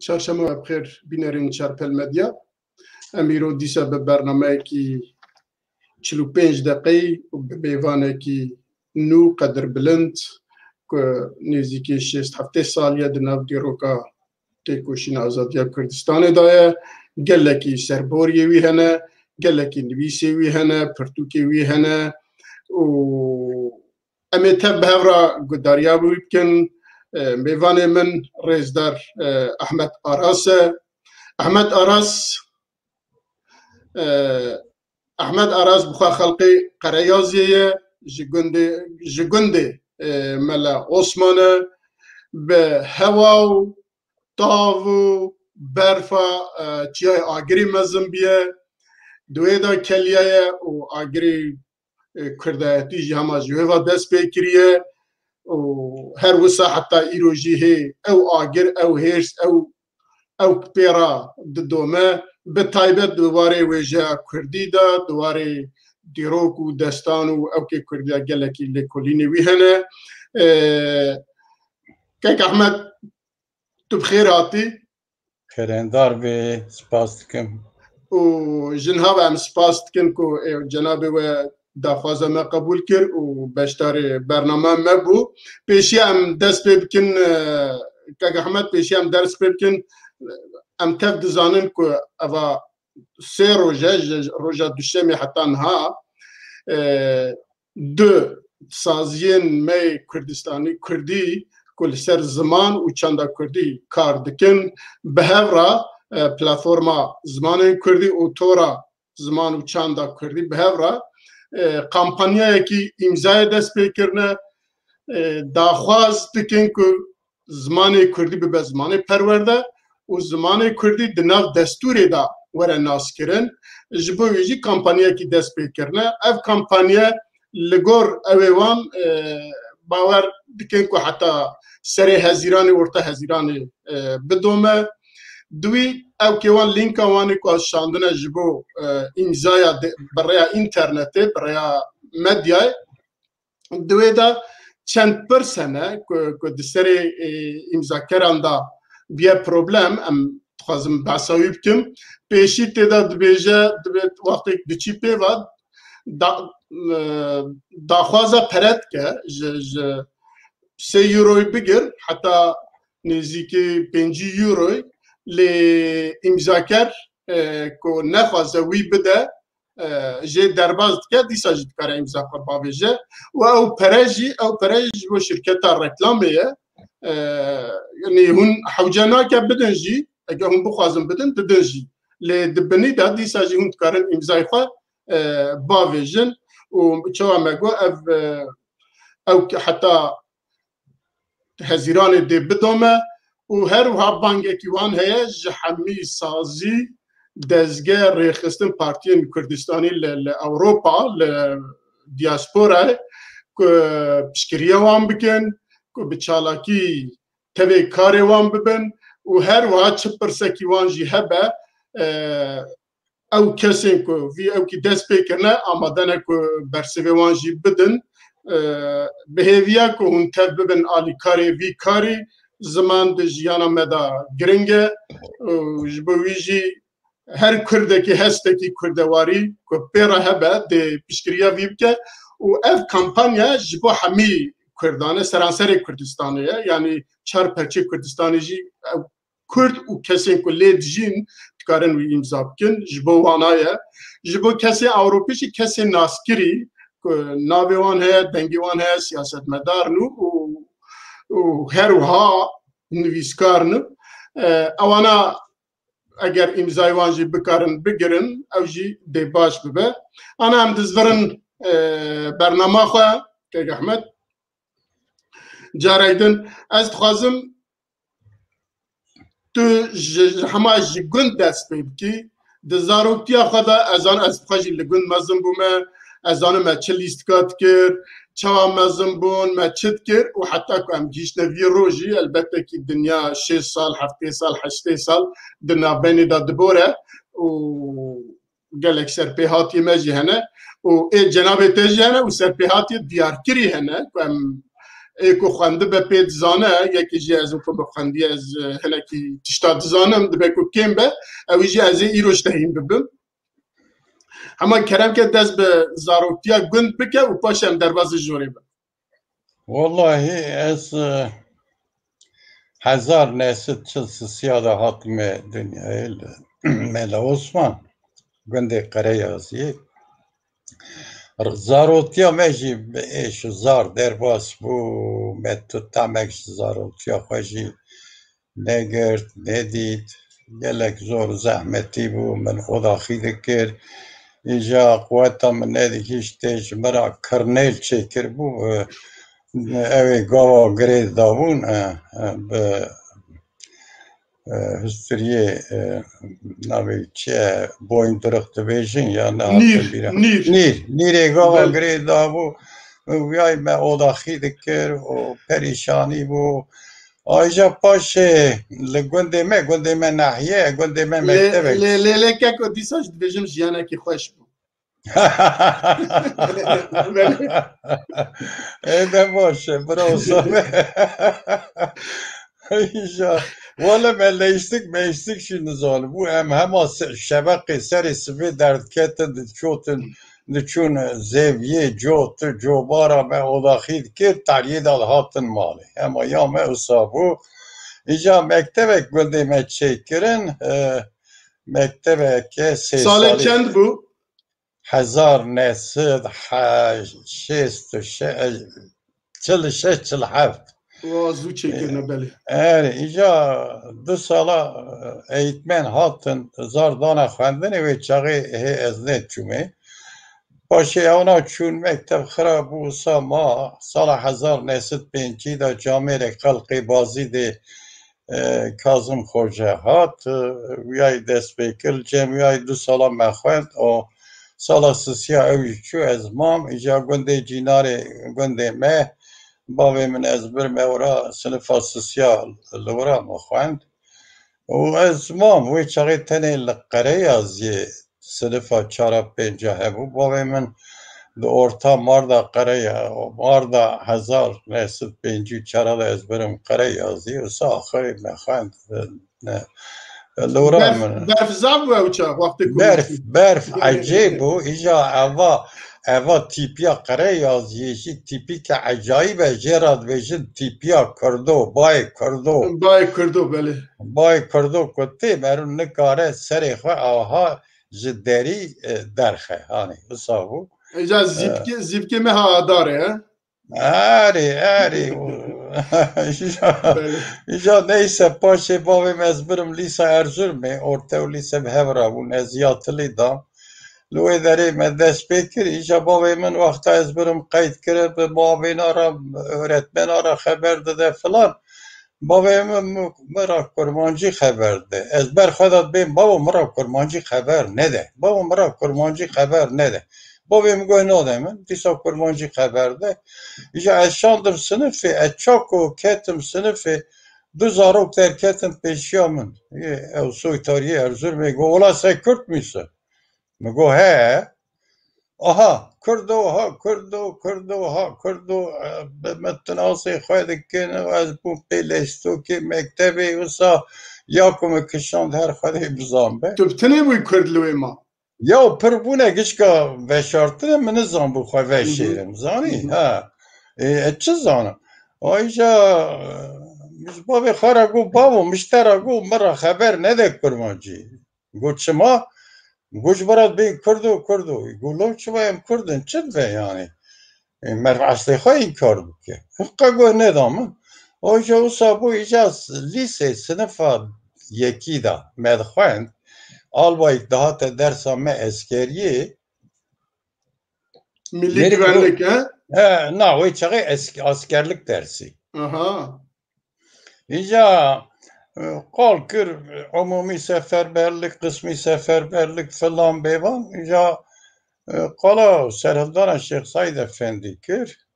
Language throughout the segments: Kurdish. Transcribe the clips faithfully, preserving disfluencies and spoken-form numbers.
Çarşema we bi xêr bînerên Çarpel Medya. Em îro dîsa bi bernameyekî çil û pênc deqeyî û bi mêvanekî nû qedirbilind ku nêzîkî şêst heftê sal ye di nav dîroka têkoşîna azadiya Kurdistanê de ye. Gelekî serboriyê wî hene, gelekî nivîsê wî hene, pirtûkê wî hene û em ê tev bi hev re guhdariya wî bikin. E, mêvanê min rêzdar, e, Ehmed Aras e. Ehmed Aras, e, Ehmed Aras bi xwe xelqê Qereyaziyê ye, ji gundê, ji gundê, e, Mele Osman e. Bi hewa û tav û berfa, e, çiyayê Agirî mezin bûye. Di wê de keliyaye û Agirî, e, kurdayetî jî hema ji wê ve dest pê kiriye û her wisa heta îro jî hê ew agir, ew hêrs, ew, ew pê re didome. Bi taybet di warê wêjeya kurdî de, di warê dîrok û destan û ewkê kurdiya gelekî lêkolînê wî hene. E, Kek Ehmed, tu bi xêr hatî. Xêrendar be, spas dikim. Û ji niha ve em spas dikin ku, ê, cenabê we daxwaza me qebûl kir û beşdarê bername me bû. Pêşiya em dest pê bikin, e, Kek Ehmed, pêşiya em dest pê bikin, em tev dizanin ku eva sê roj e, ji roja Duşemê heta niha, e, du saziyên me yê Kurdistanî, Kurdî ku li ser ziman û çanda Kurdî kar dikin, bi hev re, e, platforma zimanên Kurdî û tora ziman û çanda Kurdî bi hev re, e, kampanyayekî îmzayê dest pê kirine, e, daxwaz dikin ku zimanê Kurdî bibe zimanê perwerde û zimanê Kurdî di nav destûrê de were naskirin. Ji bo wî jî kampanyayekî dest pê kirine. Ev kampanya li gor ew ê wan, e, bawer dikin ku heta serê Hezîranê, orta Hezîranê, e, bidome. Di wî ewkê wan, lînka wan ê ku şandine ji bo, e, îmzaya de, bi rêya înternetê, bi rêya medyayê, di wê de çend pirs hene ku, ku di serê, e, îmzakeran de bûye problem, em dixwazim behsa wî bikim. Pêşî tê de dibêje, dibê wextê diçî pê ve da-, e, daxwaza pere dike ji, ji sê euroyê bigir heta nêzîkî pêncî euroyê, lê îmzaker, e, ku nexwaze wî bide, e, jê derbas dike, dîsa jî dikare îmza xwe bavêje. Û ew pere jî, ew pere jî ji bo şirketa reklamê ye. E, yanî hûn hewce nake bidin jî, eger hûn bixwazin bidin, didin jî. Lê di binî de dîsa jî hûn dikarin îmzayê xwe, e, bavêjin. Û çawa me got, ev, e, ew ki heta Hezîranê dê bidome û her wiha bangekî wan heye ji hemî sazî, dezge, rêxistin, partiyên Kurdistanî li, li Ewropa, li diasporayê ku piştgiriya wan bikin, ku bi çalakî tevê karê wan bibin û her wiha çi pirsekî wan jî hebe, e, ew kesên ku vî ewkî dest pê kirine amade ne ku bersivê wan jî bidin. E, bi hêviya ku hûn tev bibin alîkarê vî karî, ziman di jiyana me de giring e. Û ji bo wî jî her Kurdekî hestekî kurdewarî ku pê re hebe dê piştgiriya vî bike û ev kampanya ji bo hemî Kurdan e, seranserê Kurdistanê ye. Yanî çar perçê Kurdistanê jî ew Kurd û kesên ku lê dijîn dikarin wî îmza bikin. Ji bo wana ye. Ji bo kesên Ewropî jî kesên naskirî ku navê wan heye, dengê wan heye, siyasetmedar in û, û, û her wiha nivîskar in. E, ewana eger îmzayê wan jî bikarin bigirin, ew jî dê baş bibe. Ana em dizvirin, e, bernama xwe, Kek Ehmed. Carek din, ez dixwazim tu ji, ji hema ji gund dest pê bikî. Di zaroktiya xwe de ez zanim, ez xwe jî li gund mezin bûme, ez zanim me çi lîstika dikir, çawa mezin bûn, me çi dikir û heta ku em gihîştine vî rojî, elbette kî dinya şêst sal, heftê sal, heştê sal di navbenê de dibore û gelek serpêhatiyê me jî hene û ê cenabê te jî hene û serpêhatiyê diyarkirî hene ku em, ê ku xwendibe pê dizane, yekî jî ez wekî min xwendiye, ez, e, hinekî tişta dizanim, dibe ku kêm be, ew jî ez ê îro ji te hîn bibim. Hema kerem ke dest bi zaroktiya gund bike û paşê em derbasî jorê bin. Wallahî ez, e, hezar neh sed çil sisiya de hatime dinyayê li Mela Osman, gundê Qereyaziyê. Zarotiya me jî bi êş û zar derbas bû, me tu temek ji zarotiya xwe jî negirt, nedît. Gelek zor û zehmetî bû, min odaxî dikir. Îja quweta min nedihiştê, ji min re kirnêl çêkiribû, e, ew ê gava girê dabûn, e, e, bi, e, histiriyê, e, navê çi ye, boyunduruk dibêjin ya ne Nîr, hatin bîra. Nîr. Nîr, nîrê gava Bel- girê dabû, wiyay me odaxî dikir û perîşanî bû. Ayrıca paşê li gundê me, gundê me nahiye, gundê me Lê, mektebek. lê, lê, lê keko dîsa jî dibêjim jiyanekî xweş bû. Ê de baş e, bravo Samet. Îja, wele me leyştik, meyştik jî nizanim. Bû em hema se-, şeveqê serê sivê derdiketin, diçotin, diçûn zêviyê, cot, cobara me odaxî dikir, tariyê de dihatin malê. Hema ya me wisa bû. Îja mektebek gundê me çêkirin, e, mektebeke sê Salê salî. Çend bû? Hezar neh sed şêst û şeş, çil û şeş, çil û heft. Wa zû çêkirine, belê. Erê, îja du sala, e, eğitmen hatin, zar dane xwendinê, wê çaxê hê ez nêçûmê. Paşê ewna çûn mekteb xirab bû, wisa ma, sala hezar neh sed pêncî de camêrek xelqê Bazîdê, e, Kazim Xoce hat, e, wiyayî dest pê kir, li cem wiyayî du sala me xwend, o sala sisiya ew jî çû, ez mam, îca gundê Cînarê gundê me, bavê min ez bir me wira sinifa sisiya li wira me xwend. Û ez mam, wê çaxê tenê li Qereyaziyê sinifa çara pênca hebû. Bavê min di orta marda Qereya, marda hezar neh sed pêncî û çar de ez birim Qereyazî, wisa axirê me xwend, ne, li wira Berf, min. Berf zaf bû ew çax, wextê ku Berf, berf ecêb bû, îja eva, eva tîpiya Qereyaziyê jî tîpîke ecayîb e, jê re dibêjin tîpiya Kurdo, bayê Kurdo. Bayê Kurdo, belê. Bayê Kurdo ku tê, meriv nikare serê xwe aha ji derî, e, derxe. Hanî, wisa bû. Îca E, zîpkê, zîpkê me ha adarê, he? Erê, erê. Îja, Belê. îja neyse, paşê bavê me ez birim lîsa Erzurumê, orte û lîse bi hev re bûn, ez yatilî dam. Li wê derê me dest pê kir, îja bavê min wexta ez birim qeyd kire, bi muavêna re, öğretmena re xeber dide filan. Bavê min, min, min re kurmancî xeber de. Ez ber xwe de dibêm, bavo, min re kurmancî xeber nede. Bavo, min re kurmancî xeber nede. Bavê min got, nade min, dîsa kurmancî xeber de. Îja ez şandim sinifê, ez çako ketim sinifê, du zarok derketin pêşiya min. Ê, ew soytariyê Erzurumê got, wela se Kurd mîse? Min got, he. Aha, Kurdo, ha, Kurdo, Kurdo, ha, Kurdo, e, bi min tinasê xwe dikin, ez bûm pê lestokê mektebê, wisa ya ku min kişand her Xwedê bizanbe. Tu bi tenê bûyî Kurd li wê ma? Ya pir bûne gişka veşartine, min nizanbû xwe Hı hı. veşêrim, zanî? Hı hı. Ha. E, e, çi zanim? Ayja, e, ji bavê xwe re got, bavo, min ji te re got, min re xeber nede kurmancî. Got, çima? Got, ji bira dibên Kurdo, Kurdo. Got, lo çima em Kurd in? Çi dibe yani? E, meriv eslê xwe înkar bike. Qe got, neda min. O ji wisa bû, îca s-, lîsê sinifa yekî de me dixwend. Albayek dihate dersa me eskeriyê. Milli Mêrik güvenlik, got, he? He, na, wê çaxê esk-, askerlik dersî. Aha. Îca, e, qal kir, umumî seferberlik, qismî seferberlik, filan bêvan. Îca, e, qala serhildana Şêx Saîd Efendî kir.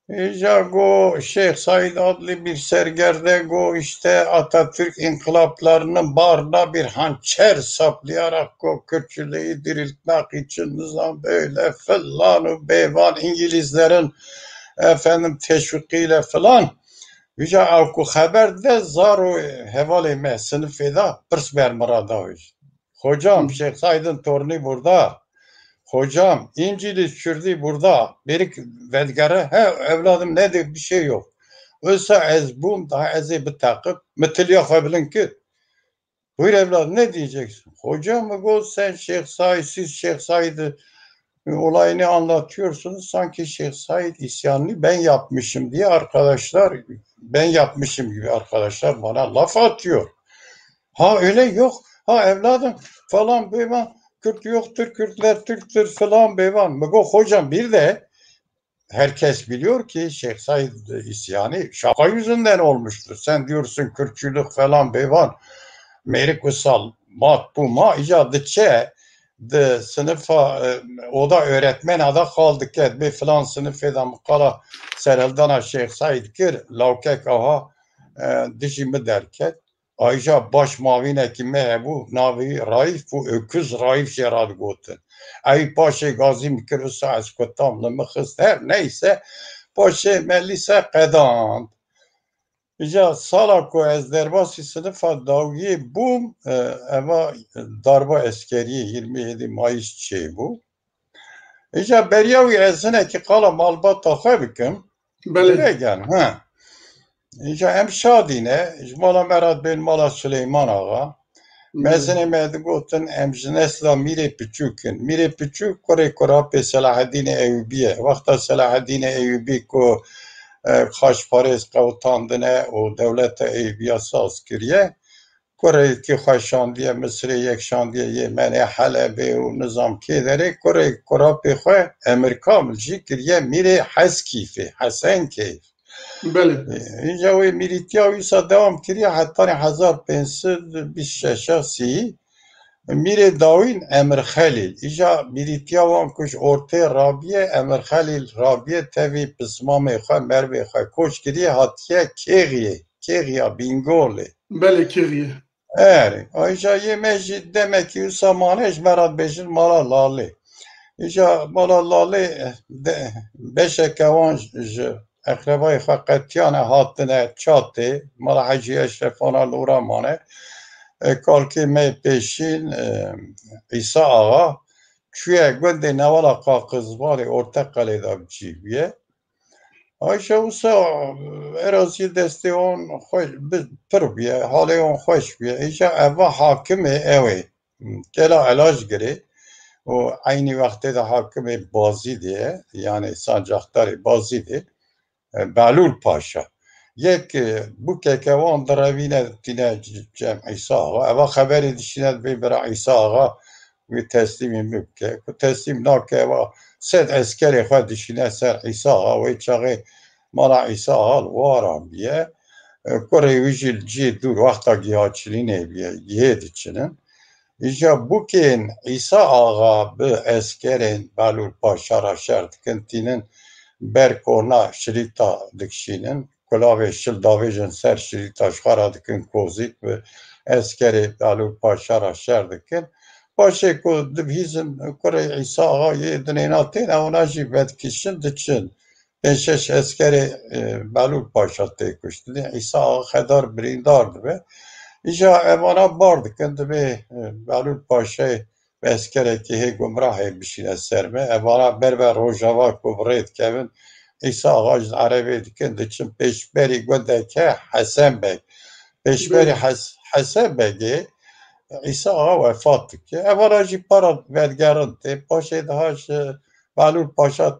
Îca got, Şêx Saîd adli bir sergerde got, işte Atatürk inkılaplarının bağrına bir hançer saplayarak got, Kürtçülüğü diriltmek için nizam böyle filan û bêvan İngilizlerin efendim teşwîqî ile filan. Îca ew ku xeber dide zar û hevalê me sinifê de pirs ber min re da wê. Hocam, Şêx Saîd'in torunî burada. Hocam, İnciliz Kürdü burada. Bêrik vedigere, he, evladım, ne de bir şey yok. Oysa ez bûm, daha ez ê biteqim, mitiliya xwe bilind kir. Buyur evladım, ne diyeceksin? Hocam, mi got, sen Şêx Saîd, siz Şêx Saîd'i olayını anlatıyorsunuz. Sanki Şêx Saîd isyanını ben yapmışım diye arkadaşlar, ben yapmışım gibi arkadaşlar bana laf atıyor. Ha öyle yok. Ha evladım falan bêvan, Kürt yoktur, Kürtler Türktür falan bêvan. Mi got, hocam, bir de herkes biliyor ki Şêx Saîd isyanı şaka yüzünden olmuştur. Sen diyorsun Kürtçülük falan bêvan. Mêrik wisa mat bû ma, îca diçe di sinifa, e, oda öğretmena de qal dike, dibê filan sinifê de min qala serhildana Şêx Saîd kir, lawkek aha, e, dijî min derket. Ayrıca baş muavinekî me hebû, navê wî Raîf bû, Öküz Raîf jê re digotin. Ew paşê gazî min kir, wisa ez kutam li min xist, her neyse, paşê me lîse qedand. Îca sala ku ez derbasî sinifa dawiyê bûm, e, eva darba eskeriyê yirmi yedi Mayıs çêbû. Îca beriya wî ez hinekî qala malbata xwe bikim. Belê. Dilegen, ha. Îca em şadî ne, ji mala me re dibên mala Silêman Axa. Belê. Mezinê me digotin, em ji nesla Mîrê Piçûk in. Mîrê Piçûk kurê kurapê Selahedînê Eyûbî ye. Wexta Selahedînê Eyûbî ku, e, xaçparêz qewitandine û dewleta Eyûbiya saz kiriye, kureyekî xwe şandiye Misirê, yek şandiye Yemenê, Helebê û nizam kê derê, kurê kurapê xwe Emir Kamil jî kiriye Mîrê Heskîfê, Hesenkeyf. Belê. E, Îca wê mîrîtiya wî wisa dewam kiriye hetanî hezar pênc sed bîst şeş sî. Mîrê dawîn Emir Xelîl. Îca mîrîtiya wan ku ji ortê rabiye, Emir Xelîl rabiye tevî pismamê xwe, mervê xwe koç kiriye, hatiye Kêxiyê, Kêxiya Bîngolê. Belê, Kêxiye. Erê, ayrıca yê me jî demekî wisa mane, ji me re dibêjin mala Lalê. Îca mala Lalê, de, beşeke wan ji, ji eqrebayê xwe qetiyane hatine Çatê, mala Hecî Eşref ana li ora mane. E, kalkê me pêşîn, e, Îsa Axa, çûye gundê Newala Qaqizbalê Orteqelê de bi cî bûye. Ayşe wisa erazî destê wan xwe bi, pir bûye, halê wan xweş bûye. Îca eva hakimê ew ê. Kela Elajgirê û eynî wextê de hakimê Bazîdê ye, yanî sancaxdarê Bazîdê, e, Belûl Paşa. Yek, e, bûkeke wan direvîne tîne c-, cem Îsa Axa. Eva xeberê dişîne dibê bira Îsa Axa wî teslîmî min bike. Ku teslîm nake, eva sed eskerê xwe dişîne ser Îsa Axa. Wê çaxê mala Îsa Axa li Waran bûye. E, kurê wî jî li cihê dûr wexta gihaçilînê bûye, gihê diçinin. Îja bûkên Îsa Axa bi eskerên Belûl Paşa re şer dikin, tînin ber korna şirîta dikişînin. Kulavê şil davêjin ser şirîta, ji xwe re dikin kozîk, bi eskerê Belûl Paşa re şer dikin. Paşê ku dibihîzin kurê Îsa Axa yê dinêna têne, wana jî vedikişin diçin. Pênc şeş eskerê, e, Belûl Paşa tê kuştin. Îsa Axa xedar birîndar dibe. Îja evana bar dikin, dibê, e, Belûl Paşayê bi eskerekî hê gumrahê bişîne ser me. Evana ber ve Rojava ku bi rê dikevin, Îsa Axa ji erebê dikin, diçin pêşberî gundeke Hesen Beg. Pêşberî Hes-, Hesen Begê Îsa Axa wefat dike. Evana jî para vedigerin tê. Paşê daha ji Belûl Paşa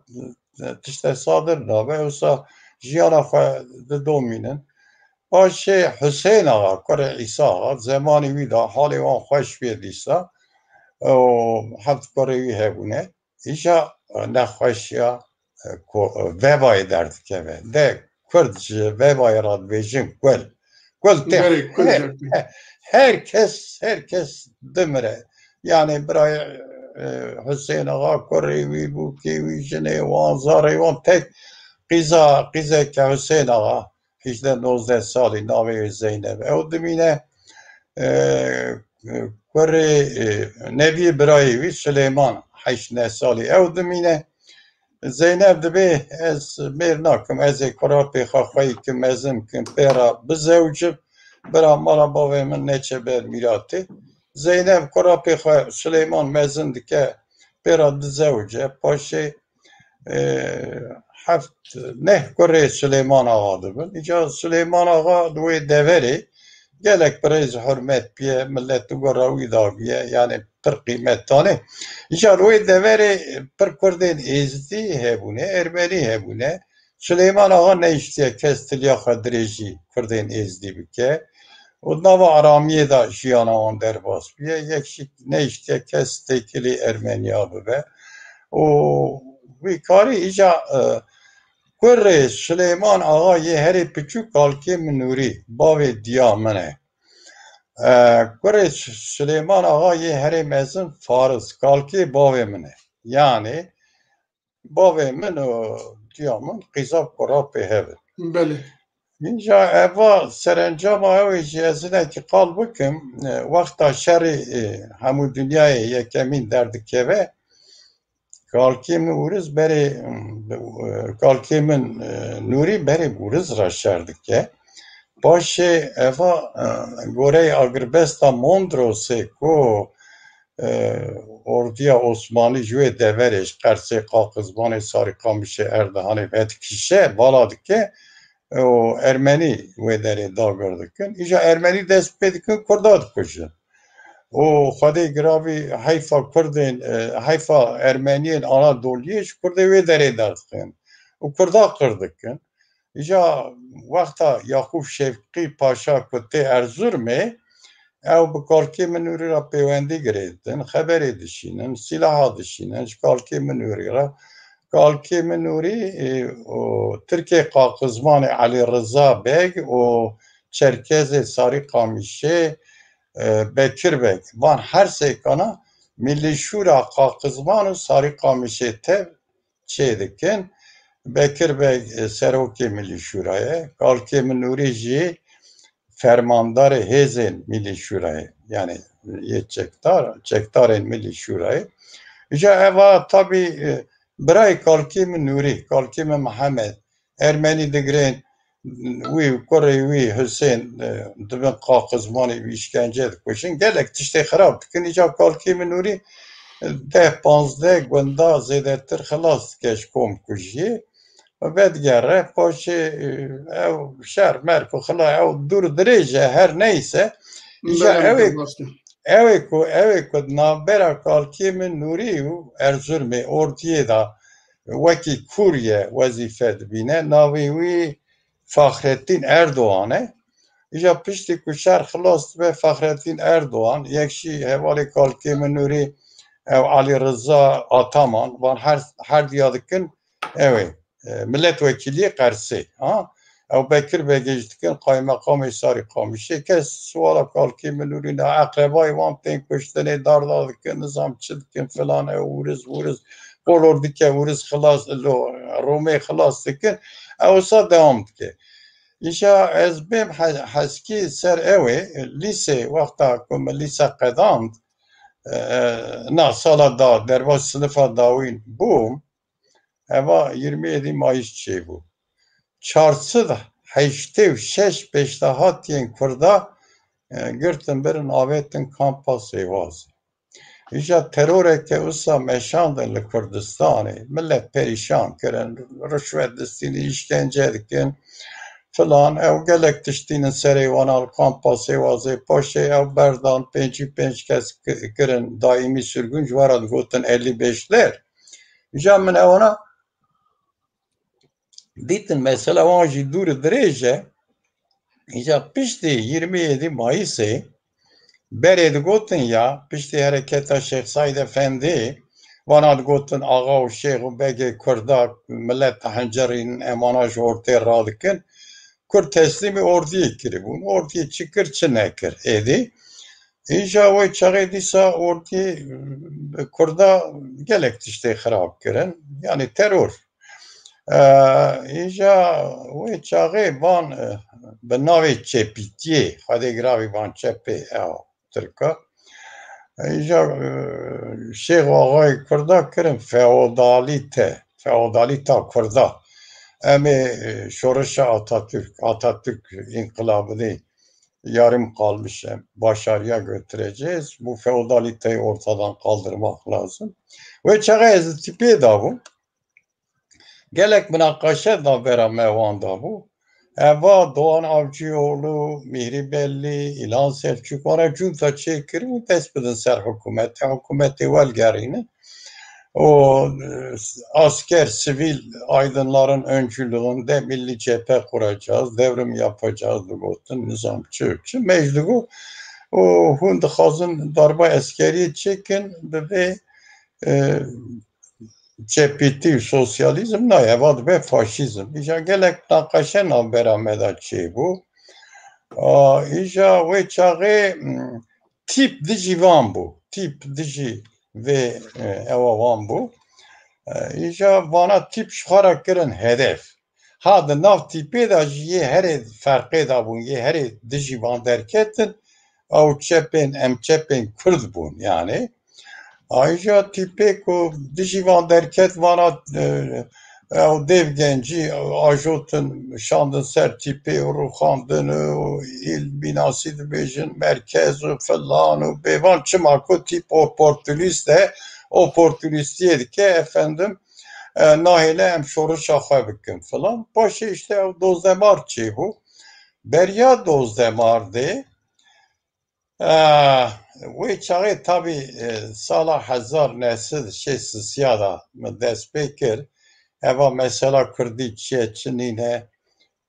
tişte sadir nabe, wisa jiyana xwe didomînin. Paşê Husên Axa, kurê Îsa Axa, zemanî wî de halê wan xweş bûye dîsa. Û heft kurê wî hebûne. Îja nexweşiya, e, ko-, e, vebayê derdikeve. De Kurd ji vebayê re dibêjin kul. Kul tê. Berê, kul he-, jî. He-, her kes, her kes dimire. Yani birayê, e, Husên Axa, kurê wî, bûkê wî, jinê wan, zarê wan tek qîza, qîzeke Husên Axa, hîjdeh nozdeh salî, navê wê Zeynep. Ew dimîne, e, e, kurê, e, Nebî birayê wî Silêman, heşt neh salî. Ew dimîne, Zeynep dibê ez mêr nakim, ez ê kurapê xwe xweyî kim, mezin kim, pê re bizewicim, bira mala bavê min neçe ber mîratê. Zeynep kurapê xwe Silêman mezin dike, pê re dizewice, paşê, e, heft, neh kurê Silêman Axa dibin. Îca Silêman Axa di wê deverê gelek bi rêz hurmet bûye, millet di gora wî de bûye, yanî pir qîmet danê. Îcar wê deverê pir Kurdên Êzdî hebûne, Ermenî hebûne. Silêman Axa nehiştiye kes tiliya xwe dirêjî Kurdên Êzdî bike. Û di nava aramiyê de jiyana wan derbas bûye. Yek jî nehiştiye kes têkilî Ermeniya bibe. Û wî karî îca, e, kurê Silêman Axa yê herê piçûk Kalkê min Nûrî, bavê diya min e. E, kurê Silêman Axa yê herê mezin Faris, kalkê bavê min e. Yanî bavê min û diya min qîza kurapê hev in. Belê. Înca eva serencama ew ê jî ez hinekî qal bikim, e, wexta şerê, e, hemû dinyayê yekemîn derdikeve, kalkê min Ûriz berê, e, kalkê min, e, Nûrî berê Ûriz re şer dike. Paşê eva, e, goreyê agirbesta Mondrosê ku, e, ordiya Osmanî ji wê deverê ji Qersê, Qaqizmanê, Sarîqamîşê, Erdihanê vedikişe, vala dike, û Ermenî wê derê dagir dikin. Îja Ermenî dest pê dikin, Kurda dikujin. Û Xwedê giravî heyfa Kurdên, e, heyfa Ermeniyên Anadoliyê ji Kurdê wê derê derdixin. Û Kurda qir dikin. Îja wexta Yaqûb Şevqî Paşa ku tê Erzurumê, ew bi kalkê min Nûrî re pêwendî girêdin, xeberê dişînin, sîlaha dişînin, ji kalkê min Nûrî re. Kalkê min Nûrî, e, û Tirkê Qaqizmanê Elî Riza Beg û Çerkezê Sarî Qamîşê, e, Bekir Beg, van her sêkana Milî Şûra Qaqizman û Sarî Qamîşê tev çê dikin. Bekir Beg, e, serokê Milî Şûra ye. Kalkê min Nûrî jî fermandarê hêzên Milî Şûra ye. Yanî yê çekdar, çekdarên Milî Şûra ye. Îja eva tabî, e, birayê kalkê min Nûrî, kalkê min Mihemed, Ermenî digirên, wî û kurê wî Husên, e, dibin qaqizmanê wî, îşkence dikujin. Gelek tiştê xirab dikin. Îca kalkê min Nûrî, e, deh panzdeh gunda zêdetir xilas dike ji komkujiyê. Vedigere paşê, e, ew şer merk û xila ew dûr dirêj e, her neyse. Îja Belê, ew ê, rast e. Ew ê ku, ew ê ku di navbera kalkê min Nûrî û Erzurumê, Ordiyê de wekî kûr ye wezîfe dibîne. Navê wî Fahrettin Erdoğan e. Îja piştî ku şer xilas dibe, Fahrettin Erdoğan, yek jî hevalê kalkê min Nûrî, ew Elî Riza Ataman, van her, her diya dikin, ew ê, e, miletwekîliyê Qersê, ha? Ew Bekir Begê jî dikin, qaymeqamê Sarî Qamîşê. Kes siwala kalkê min Nûrî ne, eqrebayê wan tên kuştinê, darda dikin, nizam çi dikin, filan, ew Ûriz, Ûriz, qolor dike, Ûriz xilas, lo, Romê xilas dikin, ew wisa dewam dike. Îşa ez bêm he-, heskî ser ew ê, lîsê, wexta ku min lîse qedand, e, na sala da, derbas sinifa dawîn bûm, eva yirmi yedi Mayıs çêbû. Çar sed heştê û şeş pêşdahatiyên Kurda, e, girtin birin avêtin kampa Sêwazê. Îja teroreke wisa meşandin li Kurdistanê, millet perîşan kirin, rişwet distînin, îşkence dikin, filan. Ew gelek tiştînin serê wan, li kampa Sêwazê, paşê ew berdan, pêncî pênc kes ki-, kirin daîmî sirgûn, ji we re digotin elî beşler. Îja min ewana dîtin, mesela wan jî dûr dirêj e. Îca piştî yirmi yedi Mayısê berê digotin ya, piştî hereketa Şêx Saîd Efendî, vana digotin axa û şêx û begê Kurda, milet dihencerînin, emana ji ortê radikin. Kurd teslîmî ordiyê kiribûn. Ordiyê çi kir, çi nekir êdî. Îja wê çaxê dîsa ordiyê, e, Kurda gelek tiştê xirab kirin. Yanî teror. E, îja wê çaxê van, e, bi navê çepîtiyê, Xwedê giravî van çepê ew Tirka. Îja, e, şêx û axayê Kurda kirin feodalîte. feodalîta Kurda. Em ê, e, şoreşa Atatürk, Atatürk înqilabini yarım kalmış, em başarıya götüreceğiz. Bu feodaliteyi ortadan kaldırmak lazım. Wê çaxê ez di tîpê de bûm. Gelek minaqeşe navbera me wan de bû. Eva Doğan Avcıoğlu, Mihri Belli, İlhan Selçuk, wana cunta çêkirin û dest bidin ser hikûmetê. Hikûmetê welgerînin. O, e, asker, sivil aydınların öncülüğünde milli cephe kuracağız, devrim yapacağız, digotin, nizam çi, çi, mecligu, o, hûn dixwazin darba eskeriyê çêkin, bi vê, e, çepîtî û sosyalîzm nayê, eva dibe faşîzm. Îja gelek naqeşe navbera me de çêbû. A, îja wê çaxê, m, tîp dijî van bû. Tîp dijî vê, e, ewa wan bû. E, îja vana tîp ji xwe re kirin hedef. Ha, di nav tîpê de jî yê herê ferqê de bûn, yê herê dijî van derketin, ew çepên, em çepên Kurd bûn, yani. Ayrıca tîpê ku dijî van derket, vana, e, ew dêv gencî ajotin, şandin ser tîpê û rûxandin û îl bînasî dibêjin, merkez û filan û bêvan, çima ku tîp oportunîst e, oportunîstiyê dike, efendim, e, nahêle em şoreşa xwe bikin filan. Paşê işte ew dozdemar çêbû. Beriya dozdemar dê, e, wê çaxê tabî, e, sala hezar neh sed şêst û sê de min dest pê kir. Eva mesela kurdî çi ye, çi nîne.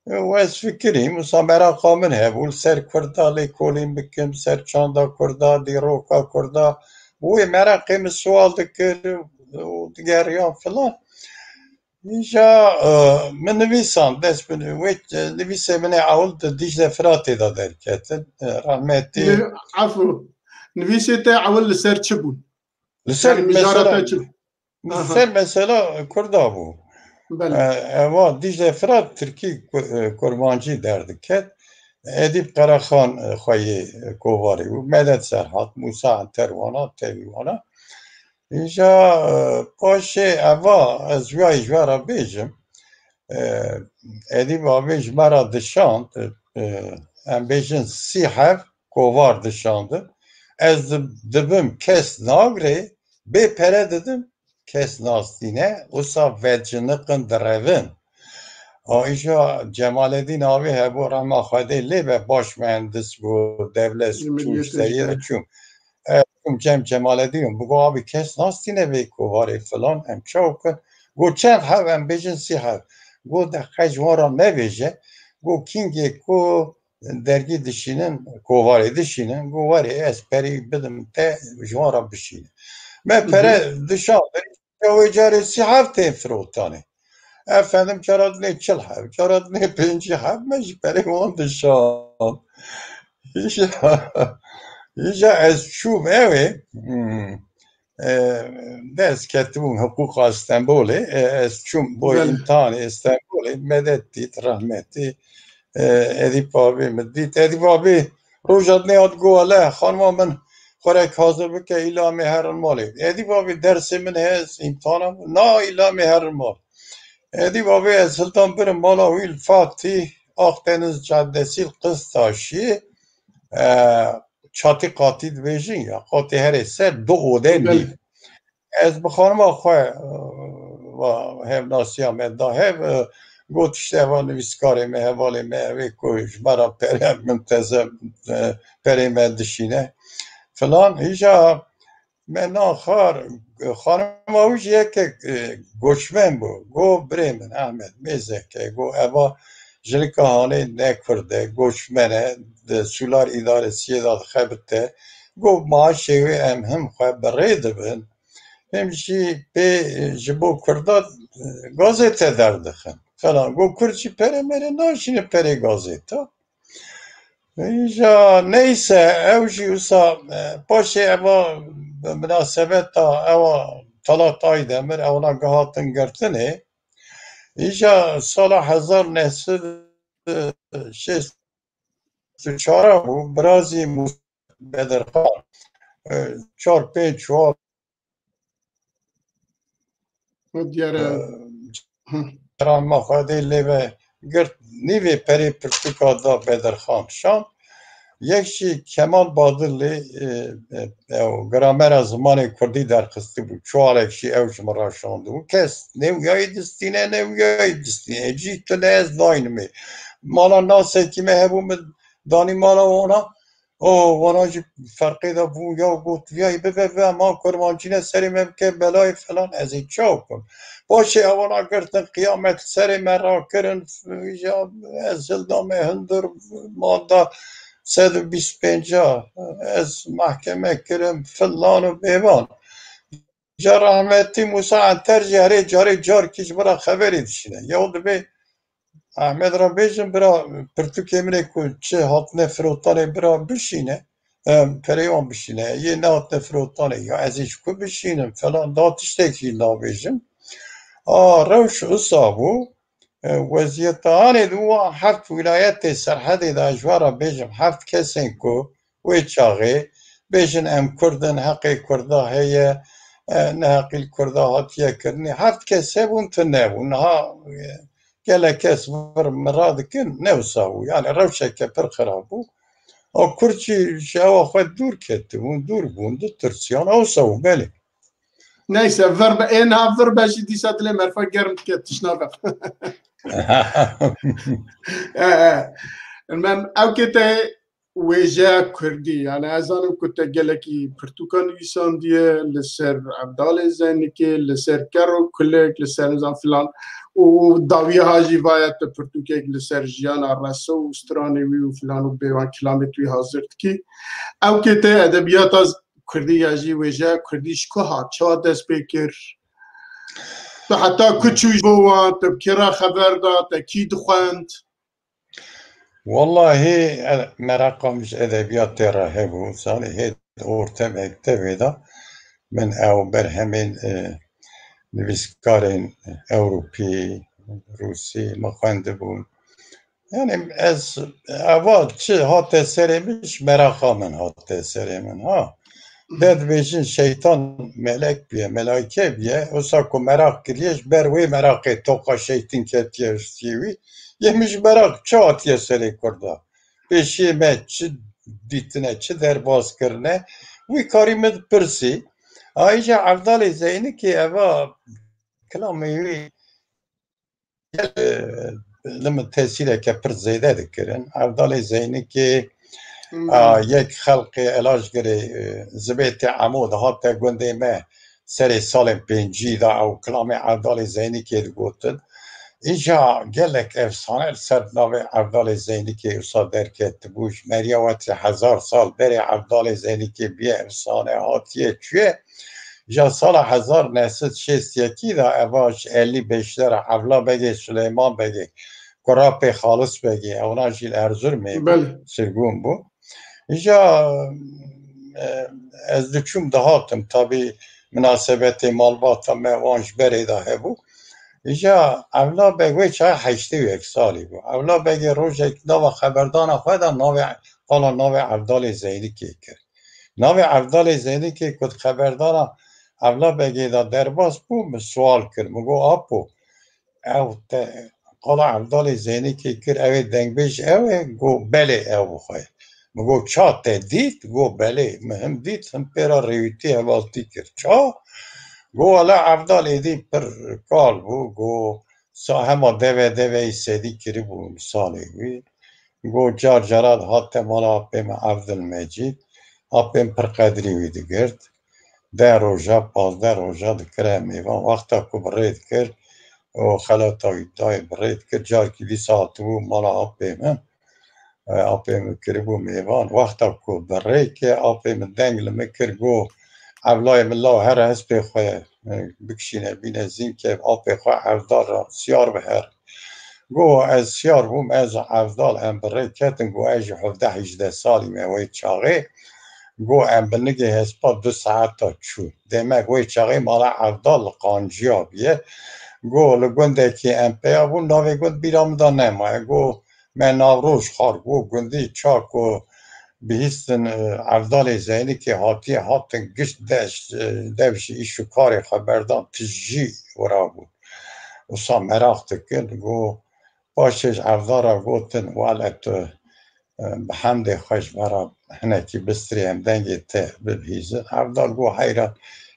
E, û ez fikirîm, wisa meraqa min hebû, li ser kurda lêkolîn bikim, ser çanda kurda, dîroka kurda. Wê meraqê min sual dikir û digeriyan filan. Îja, e, min nivîsan, dest bi wê, e, nivîsê min ê ewil di Dîcle Firatê de derketin. E, rahmetî. Efû. Nivîsê te ewil li ser çi bûn? Li ser, yani, mijara mesela, te çi bû? Li ser mesela Kurda bû. Belê. E, eva Dîcle Firat Tirkî ku-, e, Kurmancî derdiket. Edîb Qerexan, e, xweyê, e, kovarê bû. Medet Serhat, Musa Enterwana, tevî wana. Îja, e, paşê eva, ez wiyayî ji we re bêjim, e, Edîb Avê ji me re dişand, e, em bêjin sî heb kovar dişandin. Ez di-, dibim kes nagirê, bê pere didim, kes nastîne, wisa veciniqin direvin. A, îja Cemaledîn Avê hebû, rehma Xwedê lê be, baş muhendis bû, dewlet çû, işte, yê çûm. E, çûm cem Cemaledîn, bigo, "Abî, kes nastîne vê kovarê filan, em çaw kin?" Go, "Çend heb?" "Em bêjin sî heb." Go, "De qey ji wan re nebêje." Go, "Kîngê ku dergî dişînin, kovarê dişînin." Go, "Werê ez perî bidim te, ji wan re bişîne." Me pere dişandin, ya wê carê sî heb tên firotanê. Efendim, cara dinê çil heb, cara dinê pêncî heb, me jî perê wan dişand. Îja, îja ez çûm ewê, hmm, e, dest ketibûm hiqûqa Stenbolê, e, ez çûm bo îmtihanê Stenbolê, Medet dît, rehmetî, e, Edîb Avê min dît. Edîb Avê roja dinê hat go, "Wele, xanima min, xurek hazir bike, îla em ê herin malê." Edîb Avê, "Dersê min heye, îmtihana min." "Na, îla em ê herin mal." Edîb Avê, "Ez hildan birim mala wî li Fatîh, Akdeniz Caddesi, li Kıztaşî, e, çatî qatî dibêjin ya, qatê herê ser du ode nîv." Ez bi xanima xwe, e, va hevnasiya me da hev, e, got, "İşte eva nivîskarê me, hevalê me, ev ê ku ji me re pere min teze, e, perê me dişîne." Filan. Îja me naxar, xanima wî jî yekek, e, goçmen bû. Go, "Birê min Ehmed, mêzeke." Go, "Eva jinika hanê ne Kurd e, goçmen e, di sûlar îdaresiyê de dixebite." Go, "Maaşê wê em him xwe bi rê dibin, him jî pê, e, ji bo Kurda, e, gazete derdixin." Falan. Go, "Kurd jî pere mere naşîne perê gazeta." Îja neyse, ew jî wisa, e, paşê eva bi minasebeta ewa Talat Aydemir, ewna gihatin girtinê. Îja sala hezar neh sed şêst û çar bû, birazî Musa Bedirxan, e, çar pênc çuwar, Diyar e, e, Rahma Xwedê lê ve girt, nîvê perê pirtûka da Bedirxan Şam. Yek jî Kemal Badilî, e, e, ew gramera zimanê kurdî derxistibû. Çuwalek jî ew ji min re şandibû. Kes ne wiyayê distîne, ne wiyayê distîne. Cî tu ne ez daynimê. Mala nasekî me hebû, min danî mala wana. O, wana jî ferqê de bû, ya got, "Viyayî bibe, bibe, ma kurmancî ne serê me bike belayê falan, ez ê çaw bikim?" Paşê ewana girtin, qiyamet serê me rakirin, ya ez hildame hundir, manda sed û bîst pênca, ez mehkeme kirim, filan û bêvan. Ca rahmetî Musa Enter jî herê carê carkî ji min re xeberê dişîne. Ya dibê Ehmed re bêjin, bira, pirtûkê min ê ku çi hatine firotanê bira bişîne, em, perê wan bişîne, yê nehatine firotanê, ya ez ê ji ku bişînim, falan, da tiştekî nabêjim. A, rewş wisa bû, e, weziyeta anê di wan heft wîlayetê Serhedê de, ji we re bêjim, heft kesên ku wê çaxê bêjin em Kurd in, heqê Kurda heye, e, neheqî li Kurda hatiye kirinê. Heft kes hebûn, tu nebû. Niha, e, gelek kes vir min radikin, ne wisa bû. Yani rewşeke pir xirab bû. O Kurd jî ji ewa xwe dûr ketibûn, dûr bûn, ditirsiyan, ew wisa bû, belê. Neyse, vir be, ê niha vir be jî dîsa dilê merfa germ dike, tişt nabe. E, e. Mem, ew kê te wêjeya kurdî, yani ez zanim ku te gelekî pirtûkan nivîsandiye li ser Evdalê Zeynikê, li ser ker û kulek, li ser nizam filan û dawiya ha jî vaye te pirtûkek li ser jiyana Reso û stranê wî û filan û bêwan kilamê tu hazir dikî. Ew kê te edebiyata kurdî ya jî wêjeya kurdî ji ku hat, çawa dest pê kir? Tu heta ku çû ji bo wan, te bi kê re xeber da, te kî dixwend? Wallahî, e, meraqa min ji edebiyatê re hebû. Zanî hê di orte mektevê de min ew berhemên, e, nivîskarên Ewropî, Rûsî min xwendibûn. Yani ez eva çi hate serê min, ji meraqa min hate serê min, ha. De dibêjin şeytan melek biye, melaike biye, wisa ku meraq kiriye, ji ber wê meraqê toqa şeytin ketiye ji wî. Yê min ji meraq çi hatiye serê Kurda? Pêşiyê me çi dîtine, çi derbas kirine, wî karî min dipirsî. Ayrıca Evdalê Zeynikê eva kilamê wî, e, li min tesîreke pir zêde dikirin. Evdalê Zeynikê, Hmm. a, yek xelqê Elajgirê, e, Zibêtê Emo dihate gundê me serê salên pêncî de ew kilamê Evdalê Zeynikê digotin. Îja gelek efsane li ser navê Evdalê Zeynikê wisa derketibû. Ji meriya we tê hezar sal berê Evdalê Zeynikê biye efsane, hatiye çûye. Ja sala hezar neh sed şêst yekî de eva ji Elî Beşdera, Evla Begê, Suleyman Begê, Kurapê Xalis Begê, ewna jî li Erzurumê bû, Belê. Sirgûn bû. Îja, e, ez diçûm dihatim, tabî minasebetê malbata me wan ji berê de hebû. Îja Evla Beg wê çaxê heştê û yek salî bû. Evla Begê rojek nava xeberdana xwe de navê, qala navê Evdalê Zeynikê kir. Navê Evdalê Zeynikê ku di xeberdana Evla Begê de derbas bû, min sual kir. Min got, "Apo, ew te qala Evdalê Zeynikê kir, ew ê dengbêj ew e?" Got, "Belê, ew bi xwe ye." Min got, "Ça te dît?" Got, "Belê, min him dît, him pê re rêwîtî hevaltî kir." "Ça?" Got, "Wele Evdal êdî pir kal bû." Got, "Sa hema deve deveyî sedî kiribû misalê wî." Got, "Car cara dihate mala apê min Evdil Mecîd, apê min pir qedrî wî digirt. Deh roja, pazdeh roja dikire mêvan. Wexta ku bi rê dikir, û xelata wî dayê bi rê dikir, carkî dîsa hatibû mala apê min. E, apê min kiribû mêvan. Wexta ku bi rê ke apê min deng li min kir, got, 'Evlayê min, law here hespê xwe, e, bikişîne bîne zînkê, apê xwe Evdal re siyar biher.' Got, "Ez siyar bûm, ez û Evdal em bi rê ketin." Got, "Ez jî hevdeh hîjdeh salî me wê çaxê." Got, "Em bi nigê hespa du saeta çûn. Demek wê çaxê mala Evdal li qanciya biye." Got, "Li gundekî em peya bûn, navê gund bîra min de nemaye." Got, "Me Navroz xwar." Got, "Gundî ça ku bihîstin, e, Evdalê Zeynikê hatiye, hatin gişt deş, e, dev ji îş û karê xwe berdan, tijî wira bûn." wisa meraq dikin. Got, paşê ji Evdal re gotin, wele tu, e, bi hemdê xwe ji me re hinekî bistirê em dengê te bibihîzin. Evdal got, heyran,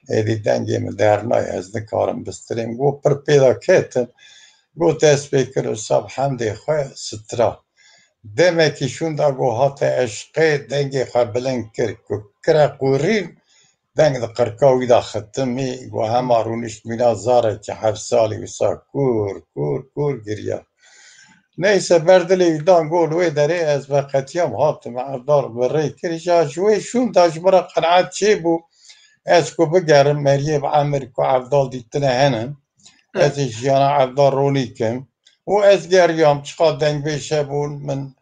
êdî dengê min dernayê, ez nikarim bistirêm. Got, pir pê de ketin. Got, dest pê kir, wisa bi hemdê xwe stira. Demekî şûnda got, hate eşqê, dengê xwe bilind kir, ku kire qûrîn, deng di qirka wî de xitimî, got, hema rûnişt mîna zarekî heft salî wisa kûr, kûr, kûr giriya. Neyse, ber dilê wî dan, got, li wê derê ez veqetiyam, hatim, Evdal bi rê kir, îja ji wê şûnda ji min re qenaet çêbû, ez ku bigerim meriyê bi emir ku Evdal dîtine henin, ez ê jiyana Evdal ronî kim. Û ez geriyam, çiqa dengbêj hebûn, min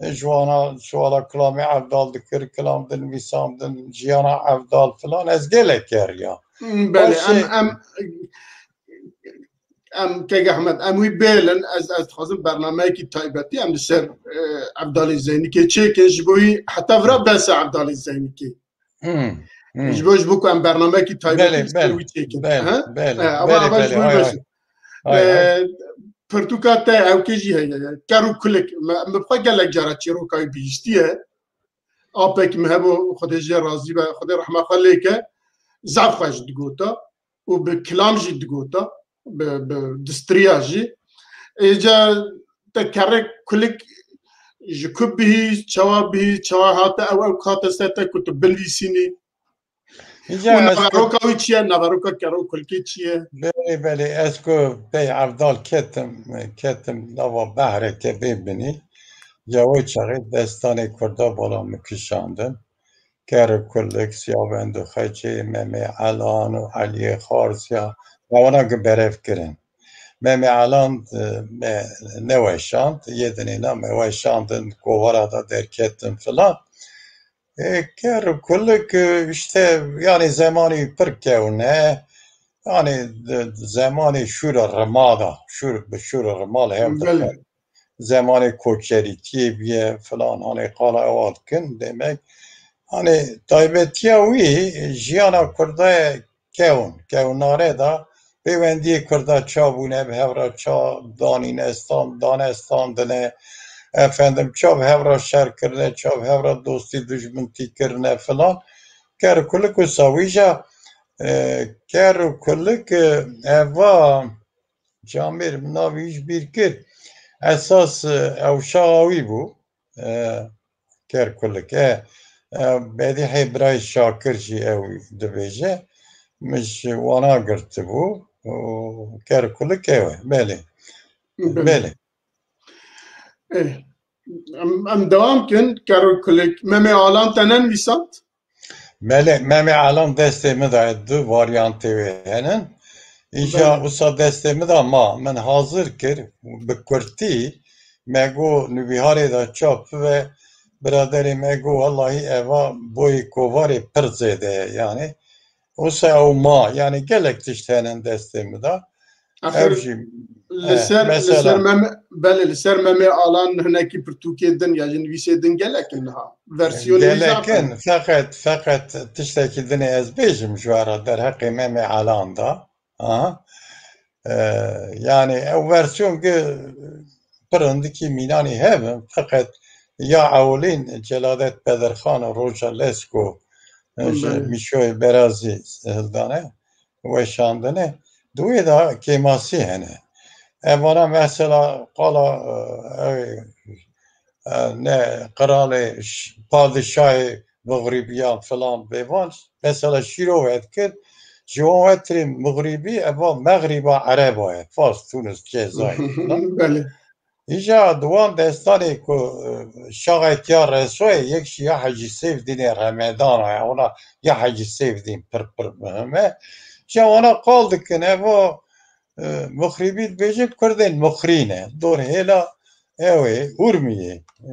ji wana, ji wana kilamê Evdal dikir, kilam dinivîsandin, jiyana Evdal filan, ez gelek geriyam. Belê, Paşê em, em, em, Kek Ehmed, em wî bêlin, ez, ez dixwazim bernameyekî taybetî em li ser, e, Evdalê Zeynikê çêkin, ji bo wî heta vira behsa Evdalê Zeynikê. Hmm, hmm. Ji bo, ji bo ku em bernameyekî taybetî Belê, li ser belê, wî çêkin. belê, Ha? belê, E, ama, belê, ama ji belê, bo wî ay, ay. bêjin. Ay, ay. E, pirtûka te ewkê jî heye. Ker û kulik. Me, me bi xwe gelek cara çîroka wî bihîstiye. Apek min hebû, Xwedê jê razî be, Xwedê rehma xwe lê ke, zaf xweş digota û bi kilam jî digota, bi, bi distiriya jî. Êca te kerrek kulik ji ku bihîst, çawa bihîst, çawa hate ew, ew hate ser te ku tu binivîsînî? Îca Û ez ku naveroka wî çi ye? Naveroka kerr û kulikê çi ye? Belê, belê, ez ku pey Evdal ketim, ketim nava behreke bê binî. Ya wê çaxê destanê Kurda bala min kişandin. Ker û kulik, Siyavend û Xecê, Memê Elan û Eliyê Xarsiya, me wana gi berev kirin. Memê Elan, e, me neweşand, yê dinê na me weşandin, kovara da derketin filan. E, ker û kulik, e, işte, yani zemanî pir kewne, yani, e, zemanî şûra rima da, şûr, bi şûra rima li hev Belê. dixin. Zemanê koçerîtiyê bûye filan, hanê qala ewa dikin, demek, hanê taybetiya wî jiyana Kurda ye kewn, kewnare da pêwendiyê Kurda ça bûne, bi hev re ça danîne, stan-, dane standine, efendim, ça bi hev re şer kirine, ça bi hev re dostî dujmintî kirine filan. Ker kulik wisa wî ja, e, ker û kulik, e, eva Camêr, min navê wî ji bîr kir. Esas, e, ew şaxa wî bû. E, Kerkulik. E, e, Bedîhê birayê Şakir jî ew dibêje. Min ji wana girtibû. Û Kerkulik ew e. Belê. Belê. Belê. Eh, em, em dewam kin. Kerkulik. Memê Alan te nenivîsand? Belê, Memê Alan destê min de du varyantê wê henin. Îja Belê. wisa destê min de ma, min hazir kir, bi kurtî, me got, nûbîharê de çap bibe, biraderê me got, wellahî eva boyê kovarê pir zêde ye, yani. Wisa ew ma, yani gelek tişt henin destê min de. Axir Ev jî, li eh, ser, li mesela ser Mem-, belê, li ser Memê Alan hinekî pirtûkê din ya jî nivîsê din gelek in niha. Versiyonê wî Gelek zaf in, in. Feqet, feqet tiştekî dinê ez bêjim ji we re derheqê Memê Alan de. Aha. Eh, yani ew versiyon ki pir hindikî mînanî hev in, feqet ya ewilîn Celadet Bedirxan û Roja Lesko, eh, ji Belê. Mîşoyê Berazî hildane. weşandine, di wê de kêmasî hene. Evana mesela qala, e, ew, e, ne qiralê ş-, padişahê mixrîbiyan filan bêvan, mesela şîrove dikir, ji wan wetirê mixrîbî eva mexrîba ereba ye, Fas, Tunis, Cezayir filan. Belê. Îja di wan destanê ku, e, şaxek ya Resoyê, yek jî ya Hecî Seyfdînê Remedana ye, ona ya Hecî Seyfdîn pir pir muhim e. Îja wana qal dikin, ev o, e, Muxrîbî dibêjin, Kurdên Muxrî ne. Dor hêla ew ê, Urmiyê. E,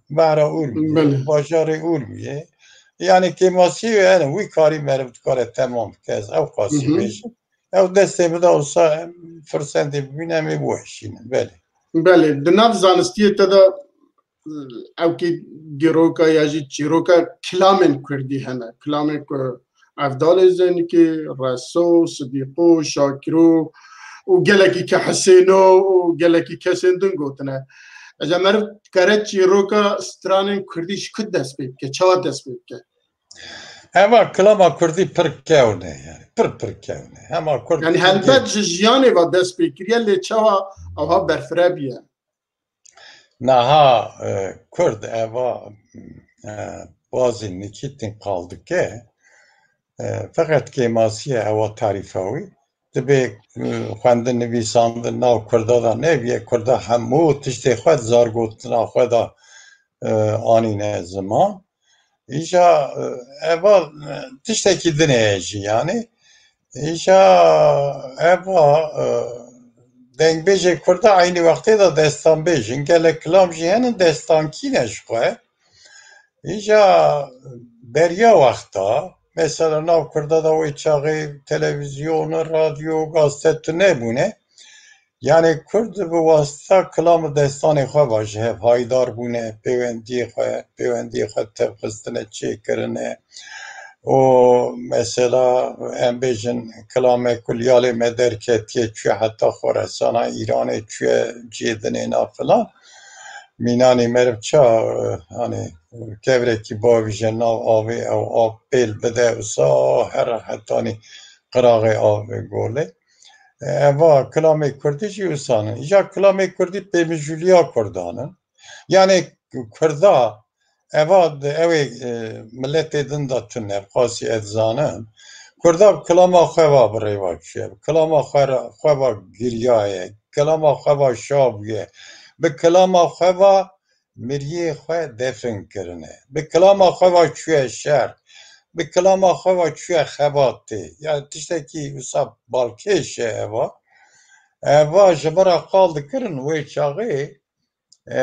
Behra Urmiyê, Belê. bajarê Urmiyê. Yani kêmasî wê hene, wî karî meriv dikare temam bike, ez ew qasî Hı hı. bêjim. Ew destê min de olsa em firsendê bibîne, em ê biweşînin. Belê. Belê, di nav zanistiyê te de, ewkê dîroka ya jî çîroka kilamên kurdî hene. Kilamên ku Evdalê Zeynikê, Reso, Sidîqo, Şakiro, û gelekî ke Hisêno û gelekî kesên din gotine. Eca meriv dikare çîroka stranên kurdî ji ku dest pê bike, çawa dest pê bike? Eva kilama kurdî pir kewne yani. Pir pir kewne. Hema kurd Yani helbet ji jiyanê ve dest pê kiriye lê çawa ewha berfire biye? Naha e, kurd eva e, bazî nikîtin qal dike. E, feqet kêmasiye ewa tarîfa wî. Dibê e, xwendin nivîsandin nav kurda da nebiye. Kurda hemû tiştê xwe di zargotina xwe da e, anîne ziman. Îja e, eva e, tiştekî din heye jî yani. Îja eva e, dengbêjê kurda eynî wextê de destanbêj in. Gelek kilam jî henin destankî ne ji xwe. Îja beriya wexta mesela nav kurda da wê çaxê televîzyon, radyo, gazete tu nebûne. Yani kurd bi wasita kilam û destanê xwe va ji hev haydar bûne, pêwendiyê xwe, pêwendiyê xwe tevxistine, çêkirine. Û mesela em bêjin kilamek ku liyalê me derketiye çûye heta Xoresana Îranê çûye cêdinê na filan. Mînanî meriv ça hani kevrekî bavîje nav avê ew av pêl bide wisa her hetanî qiraxê avê golê. Eva kilamê kurdî jî wisa ne. Îja kilamê kurdî pêmijûliya kurdan in. Yani kurda eva ew ê e, miletê din de tune qasî ez zanim. Kurda bi kilama xwe va bi rêva çûye. Bi kilama xwe ra- xwe va giriyaye. Kilama xwe va şa bûye. Bi kilama xwe va miriyê xwe defin kirine. Bi kilama xwe va çûye şer. Bi kilama xwe va çûye xebatê. Yani tiştekî wisa balkêş e eva. Eva ji min re qal dikirin wê çaxê e,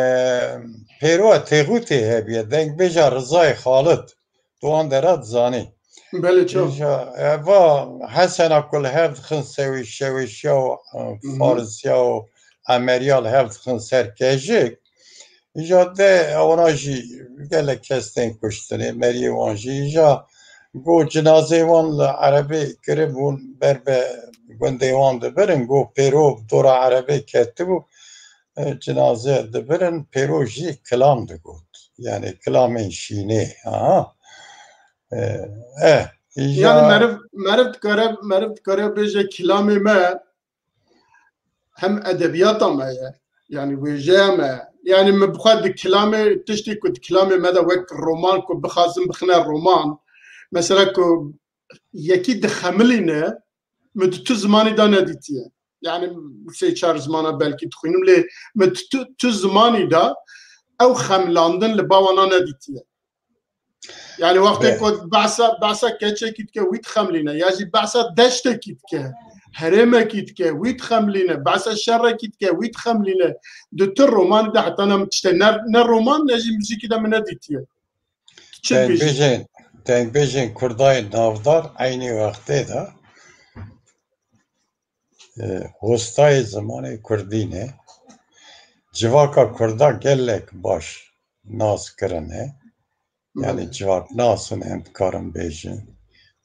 pêroya Têxûtê hebiye, dengbêja Rizayê Xalid, tu wan dera dizanî. Belê çaw. Îja eva Hesena ku li hev dixin sewê şewêşiya û e, Hı hı. Farisiya û Emeriya li hev dixin ser kejik. Îja de wana jî gelek kes tên kuştinê, meriyê wan jî. Îja got cinazê wan li erebê kiribûn ber be gundê wan dibirin, got pêro dora erebê ketibû, e, cinaze dibirin, pêro jî kilam digot. Yani kilamên şînê. Aha. E, e, îja Yani meriv, meriv dikare, meriv dikare bêje kilamê me hem edebiyata me ye. Yani wêjeya me ye. Yani min bi xwe di kilamê, tiştê ku di kilamê me de wek roman ku bixwazim bixine roman, mesela ku yekî dixemilîne, min di tu zimanî de nedîtiye. Yani sê çar zimana belkî dixwînim lê min tu, tu, tu zimanî de ew xemilandin li ba wana nedîtiye. Yani wextê Be- ku behsa, behsa keçekî dike wî dixemlîne ya jî behsa deştekî dike, herêmekî dike wî dixemlîne, behsa şerekî dike wî dixemlîne. Di tu romanî de heta ne tişte ne, ne roman ne jî muzîkî de min nedîtiye. Çi bêjî? Dengbêjên, dengbêjên Kurdayê navdar eynî wextê de e, hostayê zimanê Kurdî ne. Civaka Kurda gelek baş nas kirine. Yani Belê. Civaknas in em dikarin bêjin.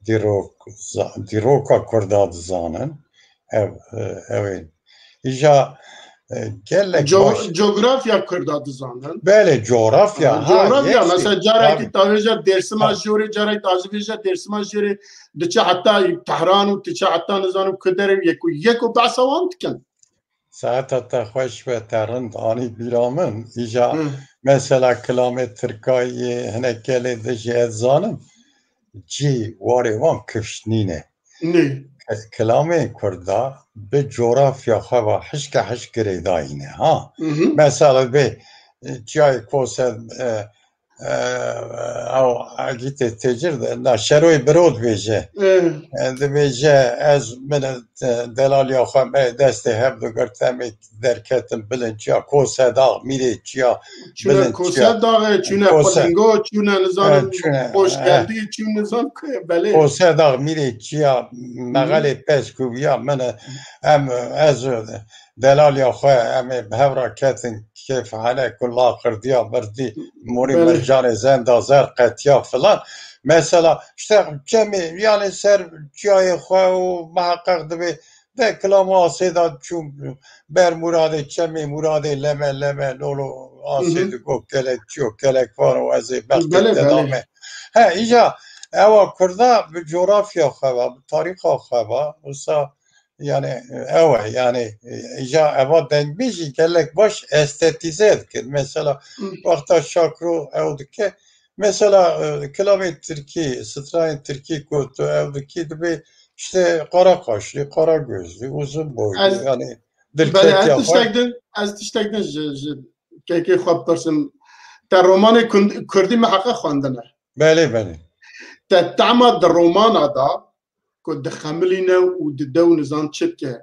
Dîrok, za- dîroka Kurda dizanin. Ev, e, ew ê. Îja e, gelek Co- baş. Coğrafya Kurda dizanin. Belê, coğrafya. Ha, Coğrafya, yek mesela şey. Carekî Tabii. Tavêja Dêrsima Ha. Jorê, carekî tavêja Dêrsima Jorê, diçe heta Tehran û diçe heta nizanim ku derê yeko, yeko behsa wan dikin. Saeta te xweş be, te rind anî bîra min. Îja Hı. Mesela kilamê Tirkayê hinek gelê de jî ez zanim. Cî warê wan kifş nîne. Nê. Kilamên Kurda bi coğrafya xwe ve hişke hişk girêdayî ne. Ha. Hı hı. Mesela bê çiyayê Kose e, e, ew Egîtê Têcir de, na Şeroyê Biro dibêje. E, dibêje ez min e, delaliya xwe me destê hev digirt em ê derketin bilind çiya Kosedax, mîrê çiya Çûne bilind çiya. Kosedaxê, çûne Kose- Xulingo, çûne nizanim Evet, çûne, Xoşgeldî, çûne nizanim ku belê. Kosedax mîrê çiya mexelê pez ku ya min e, em ez delaliya xwe em ê bi hev re ketin kêf hele ku la qirdiya birdî morî Belê. Mercanê zenda zer qetiya filan. Mesela işte çemê yani ser çiyayê xwe û muheqeq dibê De kilama asê da çûm ber Muradê, çemê Muradê leme leme lolo asê digo kelek çiyo kelek vano ez ê bextê Belê, te belê. dame. He, îca ewa Kurda bi coğrafya xwe va, bi tarîxa xwe va. Wisa yani ew e, yani îca eva dengbêjî gelek baş estetîze dikin. Mesela Hı. wexta Şakro ew dike, mesela e, kilamê tirkî, stranên tirkî ku tu ew dikî dibê işte qara kaşlî, qara gözlü, uzun boylu, Ez- yani Belê, ez dilketiya xwe. tiştek din, ez tiştek din ji, ji kekê xwe bipirsim. Te romanê kun- kurdî miheqeq xwendine. Belê, belê. Te tema di romana da ku dixemilîne û dide û nizan çi dike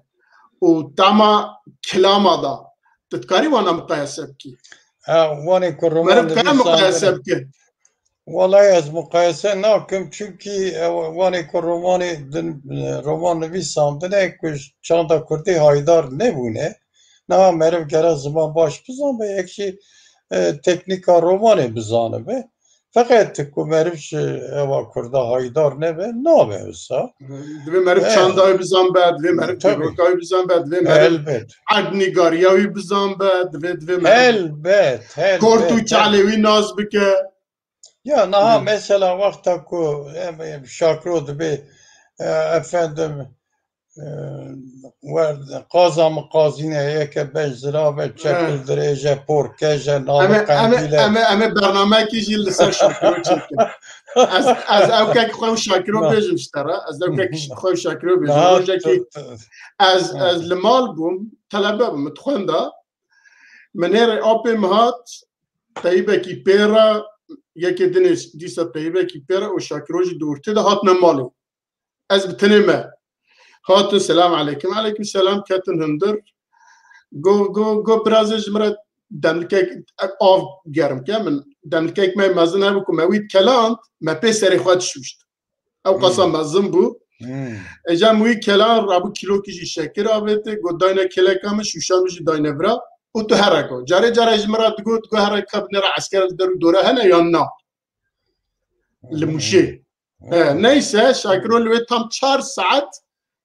û tema kilama da, tu dikarî wana miqayese bikî? Ha, wanê ku roman Meriv dikare nivîsandine. miqayese bike? Welay ez muqayese nakim, çimkî ew, wanê ku romanê din, roman nivîsandine ku çanda kurdî haydar nebûne. Niha meriv gere ziman baş bizanbe, yek jî e, teknîka romanê bizanibe. Feqet ku meriv ji ewa kurda haydar nebe, nabe wisa. Divê meriv Evet. çanda wî bizanbe, divê meriv Tabii. dîroka wî bizanbe, divê meriv Elbet. erdnîgariya wî bizanbe, divê, divê meriv Elbet, elbet. kort û çalê wî nas bike. Ya niha Hı. mesela wexta ku em, em Şakro dibê, e, efendim, e, wer qaza min qazîne, yeke ben zirabe, çepil Evet. dirêje, porkeje, Em ê, navê em ê, qendîle. em ê, em ê bernameyekî jî li ser Şakiro çêkin. Ez, ez ew kek xwe û Şakiro Na. bêjim ji te re. Ez ew kek xwe û Şakiro bêjim. Niha Rojekî tu, tu, ez, ha. ez li mal bûm, telebe bûm, dixwenda. Min ê rê apê min hat, teyibekî pê re, yekê dinê dîsa teyibekî pê re û Şakiro jî di ortê de hatine malê. Ez bi tenê me. Hatin, selam aleykum, aleykum selam, ketin hundir. Go, go, go, birazê ji min re demlikek av germ ke. Min demlikek me mezin hebû ku me wî dikeland, me pê serê xwe dişûşt. Ew qasa Hmm. mezin bû. Hmm. Êca min wî kelan rabû kîlokî jî şekir avêti, got dayne kêleka min, şûşa min jî dayne vira. Û tu here go. Carê carê ji min re digot, digot here ka binêre esker li der û dora hene yan na? Li Hmm. Mûşê. Hmm. He, neyse, Şakiro li wê tam çar saet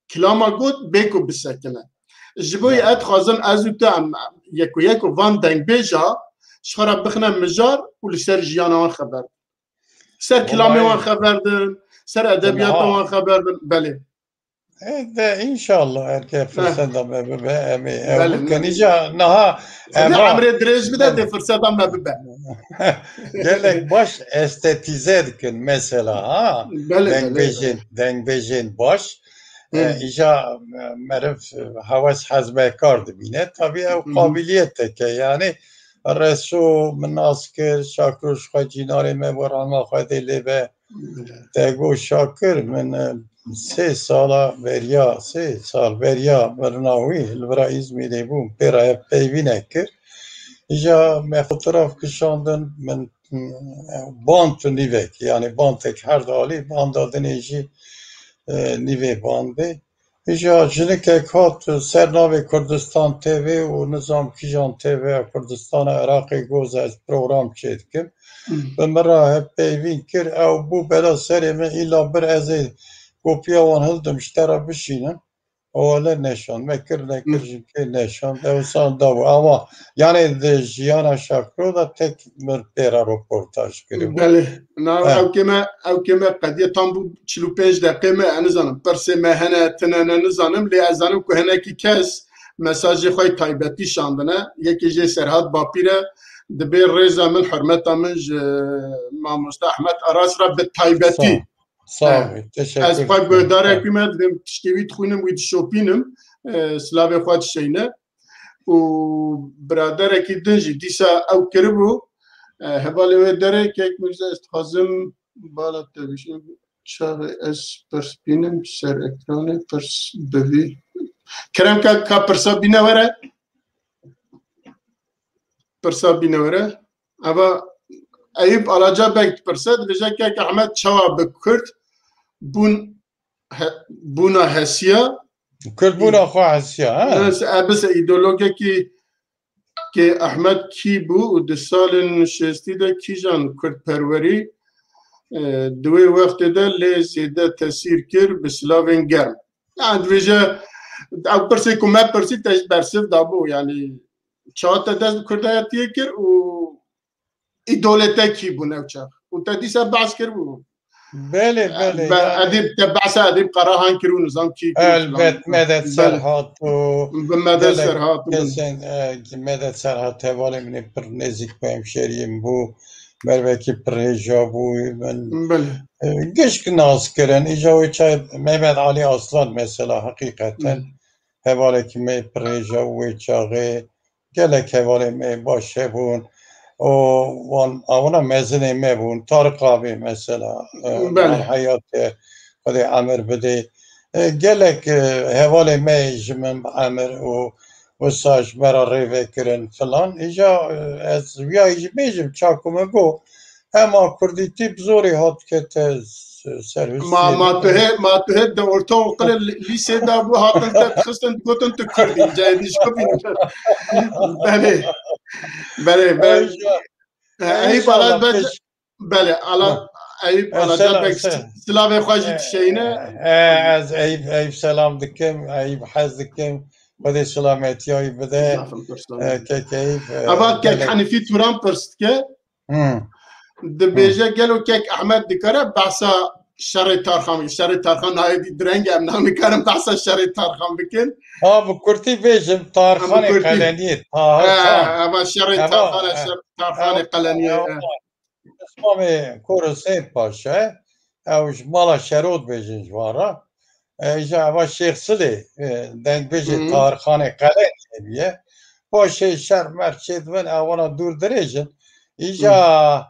kilama got, bê ku bisekine. Ji bo Ya. ez dixwazim ez û tu em yek û yek û van dengbêja ji xwe re bixine mijar û li ser jiyana wan xeber. Ser kilamê wan Wallahî. xeber din, ser edebiyata Niha. wan xeber din. Belê. E, de, înşallah, erke Heh. firseta me bibe, em ê ew Belê, bikin. ne- Îca niha Em ê ema emrê dirêj bide, tê firseta me bibe. Gelek baş estetîze dikin mesela, ha? Belê, belê, Dengbêjên, belê. dengbêjên baş. Hı. E, îca, e, meriv, e, hewes hezmekar dibîne. Tabî ew Hı hı. qabiliyeteke, yani Reso min nas kir, Şakro ji xwe cînarê me bo rehma Xwedê lê be. Te got Şakir, min, e, sê sala beriya, sê sal beriya mirina wî li vira Îzmîrê bûm, pê re hevpeyvînek kir. Îja me fotoğraf kişandin, min, e, band tu nîvek, yani bandek her dalî, banda dinê jî, e, nîvê bandê. Îja jinikek hat ser navê Kurdistan T V û nizam kîjan T V ya Kurdistana Iraqê, got ez program çêdikim. Hmm. Bi min re hevpeyvîn kir, ew bû bela serê min, îla bir ez ê kopiya wan hildim ji te re bişînim. Ew wele neşand, me kir nekir Hmm. jinkê neşand, ew san da bû. Ama yani di jiyana Şakro da tek min pê re roportaj kiribû. Belê. Na, He. ew kê me, ew kê me qediye tam bû çil û pênc deqê me, ez nizanim. Pirsê me hene, tine ne nizanim, lê ez zanim ku hinekî kes mesajê xwe yê taybetî şandine. Yekê jê Serhat Bapîr e, dibê rêza min, hurmeta min ji mamoste Ehmed Aras re bi taybetî. Sağ ol. Sağ He. ol. Teşekkür Ez xwe ederim. guhdarek wî me, dibêm tiştê wî dixwînim, wî dişopînim. E, silavê xwe dişeyne. û biraderekî din jî dîsa ew kiribû. E, hevalê wê derê kek Mirze, ez dixwazim bala te bişim. Çaxê ez pirs bînim ser ekranê, pirs bivî. Kerem ka, ka pirsa bîne were. Pirsa bîne were. Eva Eyüp Alaca Bek dipirse, dibêje kek Ehmed çawa bi Kurd bûn he-, bûna hesiya. Kurd bûna xwe hesiya, ha? Neyse, e, bise îdeologekî kê Ehmed kî bû û di salên şêstî de kîjan kurdperwerî, e, di wê wextê de lê zêde tesîr kir bi silavên germ. Yani dibêje, Ew pirsê ku me pirsî te ji bersiv dabû, yanî çawa te dest bi kurdayetiyê kir û îdolê te kî bûn ew çax? Û te dîsa behs kiribû. Belê, belê. Edîb, te behsa Edîb Qarahan kir û nizam kî kir. Elbet, Medet Serhat û bi Medet Serhat û kesên, e, Medet Serhat hevalê min ê pir nêzîk bi hemşeriyê min bû. Mervekî pir hêja bû. Min, e, gişk nas kirin. Îja wê çay Mehmet Ali Aslan mesela heqîqeten hevalekî me pir hêja bû wê çaxê. Gelek hevalê me baş hebûn. O wan, a wana mezinê me bûn. Tarık abi mesela, e, heyatê Xwedê emir bidê. E, gelek, e, hevalê me ji min bi emir û wisa ji me re rê vekirin filan. Îja, e, ez wiya jî bêjim, ça ku min got, hema kurdîtî bi zorê hat kete ser Husênê. Ma, ma tu hê, ma tu hê di ortaokul lîsê de bû, hatin te dixistin, digotin tu kurdî. Cayê dî ji xwe bînin. Belê. Belê, belê. Eyüp Alat, belê, Alat, Eyüp Alat, belê, silavê xwe jî dişeyîne. Ez Eyüp, Eyüp selam dikim, Eyüp hez dikim. Xwedê silametiya wî bide. Kek Eyüp. Eva kek Hanifî Turan pirs dike. Dibêje gelo kek Ehmed dikare behsa şerê Tarxan bike. Şerê Tarxan nayê dî direng e, em nikarin behsa şerê Tarxan bikin. Ha, bi kurtî bêjim, Tarxanê Qeleniyê, Tarxan. Eva şerê Tarxan e, şer Tarxanê Qeleniyê. Pismamê Kor Husên Paşa, ew ji mala Şero dibêjin ji wan re. E, îja eva Şêx Silê, e, dengbêjê Tarxanê Qeleniyê bûye. Paşê şer mer çêdibin, ewana dûr dirêj in. Îja,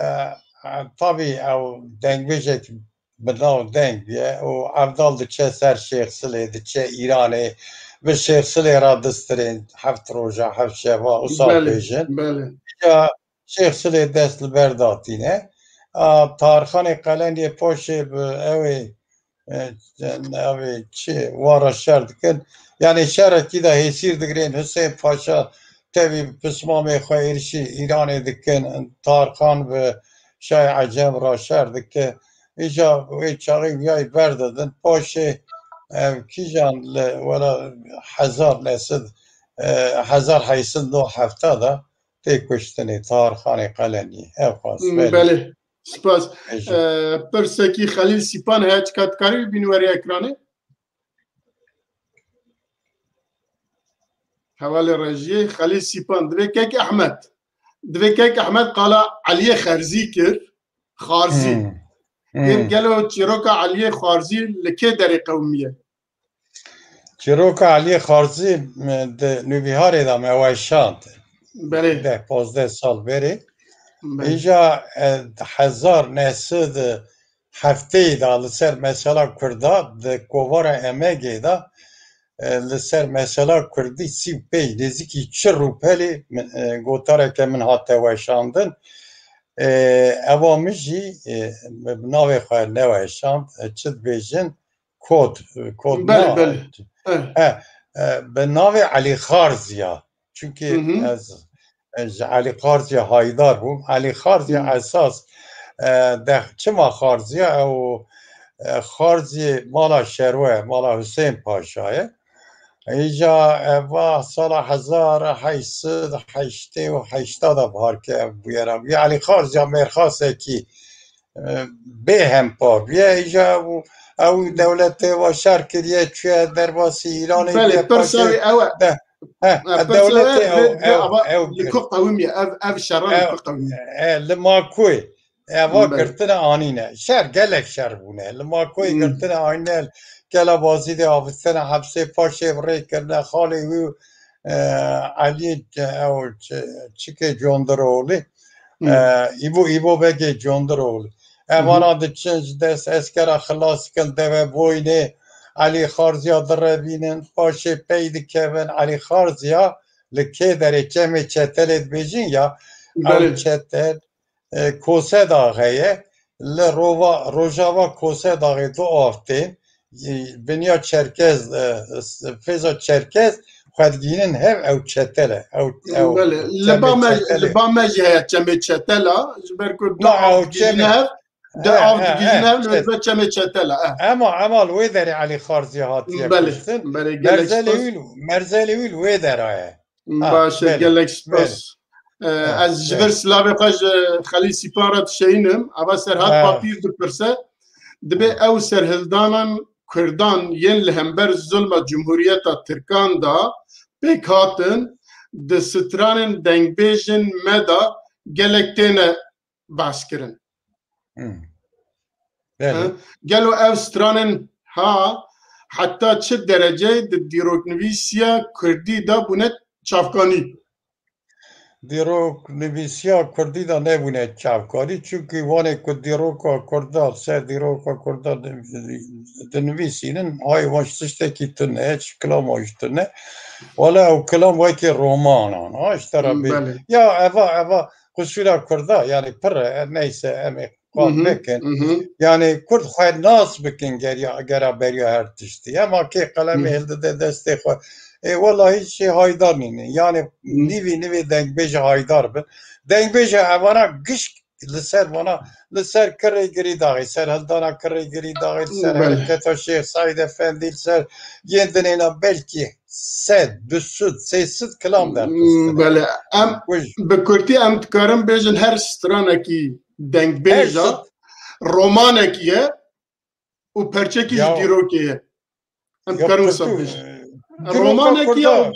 e, e, tabî ew dengbêjek bi nav deng bûye û Evdal diçe ser Şêx Silê, diçe Îranê, bi Şêx Silê re distirên heft roja, heft şeva, wisa dibêjin. Îja Şêx Silê dest li ber datîne. A, Tarxanê Qeleniyê paşê bi ew ê, e, ew ê çi, wan re şer dikin. Yanî şerekî de hêsîr digirên Husên Paşa tevî pismamê xwe êrişî Îranê dikin. Tarxan bi Şahê Ecem re şer dike. Îja wê çaxê wiyayî berdidin. Paşê ev kîjan li wela hezar nesed, e, hezar heyt sed nod hefta de tê kuştinê, Tarxanê Qeleniyê. Ev qas, belê. Belê. Spas. E, pirsekî Xelîl Sîpan heye, çika dikarî bibînî werê ekranê? Hevalê rejiyê Xelîl Sîpan. Divê kek Ehmed. Divê kek Ehmed qala Eliyê Xerzî kir. Xarzî. Hêm gelo çîroka Eliyê Xarzî li kê derê qewimiye? Çîroka Eliyê Xarzî, e, di Nûbîharê de me weşand. Belê. Deh, pazdeh sal berê. Belê. Îja, e, hezar neh sed heftê de li ser mesela Kurda di kovara Emegê de, e, li ser mesela Kurdî sî û pênc, nêzîkî çil rûpelê min, e, gotareke min hate weşandin. E, eva min jî, e, bi navê xwe neweşand, e, çi dibêjin, kod, e, kod Belê, na, belê. E. He, e, bi navê Elî Xarziya. Çunkî Hı hı. ez, ez ji Elî Xarziya haydar bûm. Elî Xarziya Hı. esas, e, de, çima Xarziya? Ew, e, Xarziyê mala Şerwe, mala Husên Paşa ye. Îja, e, va sala hezar heyt sed heştê û heşta de baharke ev bûyera bûye. Elî Xarziya mêrxasekî, e, bê hempa bûye. Îja ew, ew dewletê wa şer kiriye, çûye derbasî Îranê Belê, bûye, pirsa paşê wî ew e. De, he, E, pirsa dewletê ev, ew, ev, ev, ava ew li kir. Ku qewimiye, ev, ev şeran li Ew, ku qewimiye. e, li Makoyê. Eva Belê. girtine anîne. Şer, gelek şer bûne. Li Makoyê Hmm. girtine anîne. Gela Bazîdê avistine hepsê, paşê rê kirine xalê wî, e, Elî, e, ew çi, çikê Condiroğlu. Hmm. E, Îbo, Îbo Begê Condiroğlu. Hı hı. Evana diçin ji dest eskera xilas dikin, deve boyne, Elî Xarziya direvînin, paşê pey dikevin, Elî Xarziya li kê derê çemê Çetelê dibêjin ya, ew Belê. Çetel, e, Kose Dax heye, li rova, rojava Kose Daxê du av tên, e, binya Çerkez, e, s-, fêza Çerkez xwe digihînin hev ew çetel e. Ew, ew Belê. Li çemê ba me, çetel e. Li ba me jî heye çemê çetel a, ji ber ku du Na, av ew digihîne çemê, hev. De av digihîne li çemê çetela. Ema, ema li wê derê Elî Xarzî hatiye kuştin. Belê, gelek spas. Merzelê wî li wê dera ye. Baş e, gelek spas. Ez ji vir silavê xwe ji Xelîl Sîpan re dişeyînim. Ava Serhat Papîr dipirse, dibê ew serhildanan Kurdan yên li hember zulma Cumhuriyeta Tirkan de pêk hatin, di stranên dengbêjên me de gelek têne behs kirin. Gelo ev stranên ha heta çi dereceyê di dîroknivîsiya kurdî de bûne çavkanî? Dîroknivîsiya kurdî de nebûne çavkanî, çunkî wanê ku dîroka kurda, ser dîroka kurda di-, dinivîsînin, hay wan ji tiştekî tune, ji kilama jî tune. Wala ew kilam wekî romanan, ha, ji te re bê. Ya eva, eva qusûra kurda, yani pir e, neyse, em ê qal nekin. Yani kurd xwe nas bikin geriya, gera beriya her tiştî. Ema kê qelemê hildide destê xwe. Ê, wela hiç şey haydar nîne. Yani nîvî nîvî dengbêje haydar bin. Dengbêje evana gişk li ser vana, li ser kirê Girîdaxê, ser hildana kirê Girîdaxê, li ser hereketa Şêx Seîd Efendî, li ser yên dinêna belkî sed, du sed, sê sed kilam derxistin. Belê, em bi kurtî em dikarin bêjin her stranekî dengbêja romanekî ye û perçekî ji dîrokê ye. Em dikarin wisa bêjin. Romanekî ye,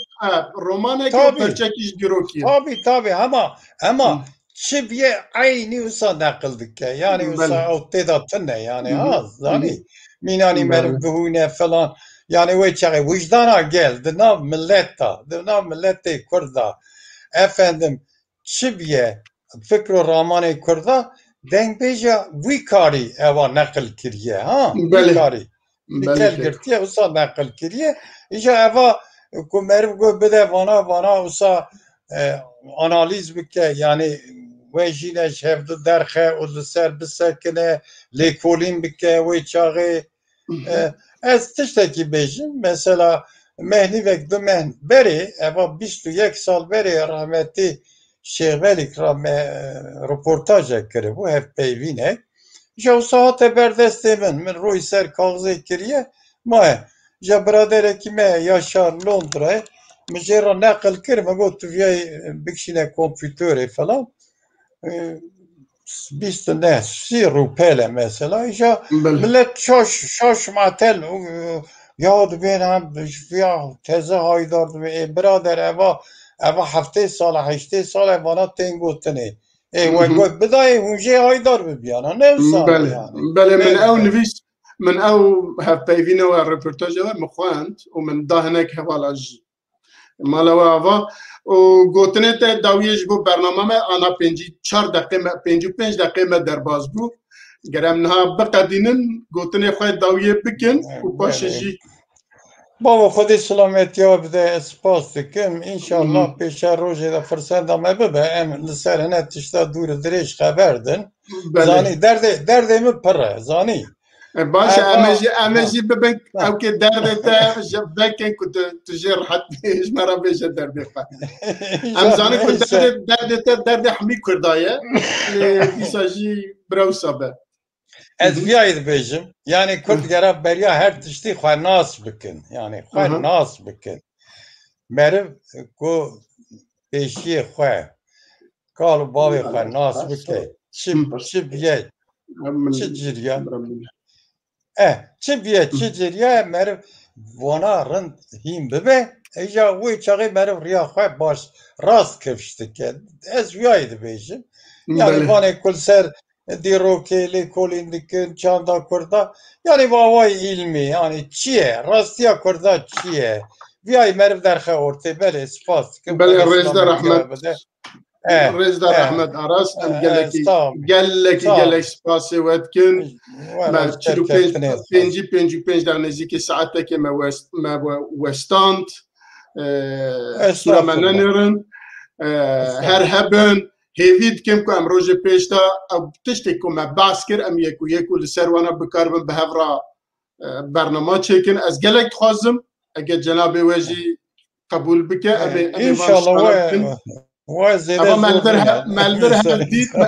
romanekî û perçekî ji dîrokê ye. Tabî, tabî, hema, hema çi bîye eynî wisa neqil dike. Yani wisa ew tê de tune, yani ha, zanî. Mînanî meriv bihûne falan. Yani wê çaxê wijdana gel, di nav millet de, di nav milletê kurd de, efendim, çi bîye fikr û ramanê kurda, dengbêja wî karî eva neqil kiriye, ha? Wî karî. Bi gel girtiye, wisa neqil kiriye. Îja eva ku meriv got bide vana, vana wisa, e, analîz bike, yani wê jîne ji hevdu derxe û li ser bisekine, lêkolîn bike wê çaxê. E, ez tiştekî bêjim, mesela mehnîvek du mehn berê, eva bîst û yek sal berê rahmetî Şêxvelîk re me, e, reportajek kiribû, hevpeyvînek. Ji wisa hate ber destê min, min rûyî ser kaxizê kiriye, maye. Ji biraderekî me Yaşar Londrayê, min jê re neqil kir, min got, tu viyayî bikişîne kompûterê falan. E, bîst û neh, sî rûpele mesela. Îja millet şaş, şaş matel, û, ya dibên em, ya teze haydar dibê. Ê, birader, eva, eva heftê sal e, heştê sal e, vana tên gotinê. Ê, we got bidayê, hûn jê haydar bibiyana. Ne wisa yani. Belê, min ew nivîs, min ew hevpeyvîne we, reportaja we min xwend û min da hinek hevala jî mala we ava. Û gotinê te dawiyê ji bo bernama me ana pêncî çar deqê me, pêncî û pênc deqê me derbas bû. Ger em niha biqedînin, gotinê xwe dawiyê bikin û paşê jî. Bavo, Xwedê silametiya bide, ez spas dikim. Înşallah pêşe rojê de firseta me bibe, em li ser hine tişta dûr û dirêj xeber din. Zanî, derdê, derdê min pir e, zanî. E, baş e, em ê jî, em ê jî bibin, ew kê derdê te ji vekin ku tu, tu jê rehet bî, ji me re bêje derdê xwe. Em zanin ku derdê, derdê te derdê hemî Kurda ye. Lê dîsa jî bira wisa be. Ez viyayî dibêjim, yani Kurd gera beriya her tiştî xwe nas bikin. Yani xwe nas bikin. Meriv ku pêşiyê xwe, kal û bavê xwe nas bike. Çi, çi biye, çi ciriya. Eh, çi biye, çi ciriya, meriv vana rind hîn bibe. Îja wê çaxê meriv riya xwe baş rast kifş dike. Ez wiyayî dibêjim. Yani vanê ku li ser dîrokê lêkolîn dikin, çanda Kurda. Yani bi awayî îlmî, yani çi ye? Rastiya Kurda çi ye? Viyayî meriv derxe ortê. Belê, spas dikim. Belê, rêz de rehmet. Rêz de rehmet Aras. Em gelekî, gelekî, gelek spasê we dikin. Me çil û pênc, pêncî, pêncî û pênc de nêzîkî saetekê me west, me we-, westand. E, sura me nenêrin. E, her hebin. Hêvî dikim ku em rojê pêş de ew tiştê ku me behs kir, em yek û yek û li ser wana bikaribin bi hev re, e, bernama çêkin. Ez gelek dixwazim, eger cenabê we jî qebûl bike, em ê, em ê van ji te re bikin. Wa zêde Ama me li zor vir nîne. Hev, me li vir Hev dît, me,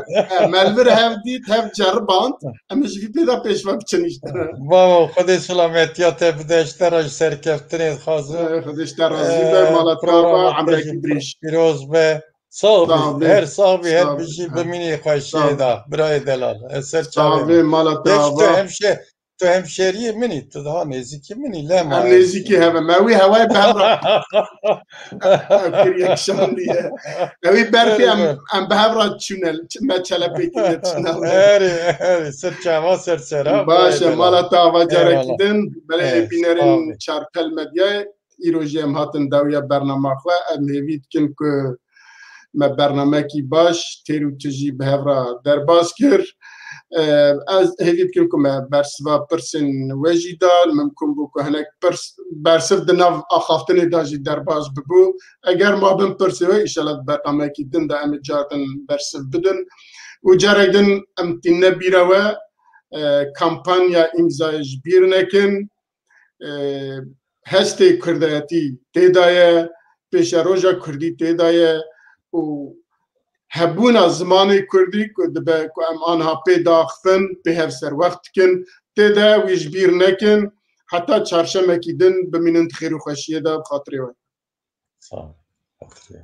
me li vir Hev dît, Hev ceriband, em ji vî pê de pêş ve biçin îşte. Bavo, Xwedê silametiya te bide, ji te re jî serkeftinê dixwazim. Xwedê ji te razî be, mala te ava, emrekî dirêj. Pîroz be. Sax Sağ bî, olun. Her sax bî, her Sağ olun. bijî Ha. Bimînî xweşiyê Sağ de. Birayê delal. Ez ser Sağ çavê olun, mala te Geç tu ava. hemşe, tu hemşeriyê min î, tu daha nêzîkî min î, lema Em nêzîkî hev im. Ew ê hewayê bi hev re. Ew kir yekşandî ye. Ew ê berfê em, Evet. Em bi hev re çûne, me çelepêkî ne çûne. Herê, herê, ser çava, ser sera. Baş e, Birayê delal. mala te ava carekî Eyvallah. din. Belê Evet, bînerên amin. Çarpel Medyayê, îro jî em hatin dawiya bernama xwe. Em hêvî dikin ku me bernamekî baş têr û tijî bi hev re derbas kir. Ee, Ez hêvî dikim ku me bersiva pirsên we jî dan. Mimkun bû ku hinek pirs, bersiv di nav axaftinê de jî derbas bibû. Eger mabin pirsê we, îşellah di bernameyekî din de em ê car din bersiv bidin. Û carek din em tîne bîra we, e, kampanya îmzayê ji bîr nekin. E, Hestê kurdayetî tê de ye, pêşeroja kurdî tê de ye û hebûna zimanê kurdî ku dibe ku em anha pê daxivin, pê hev serwext dikin, tê de wî ji bîr nekin, heta çarşemekî din bimînin di xêr û xweşiyê de bi xatirê we. Sağ ol. Xatirê.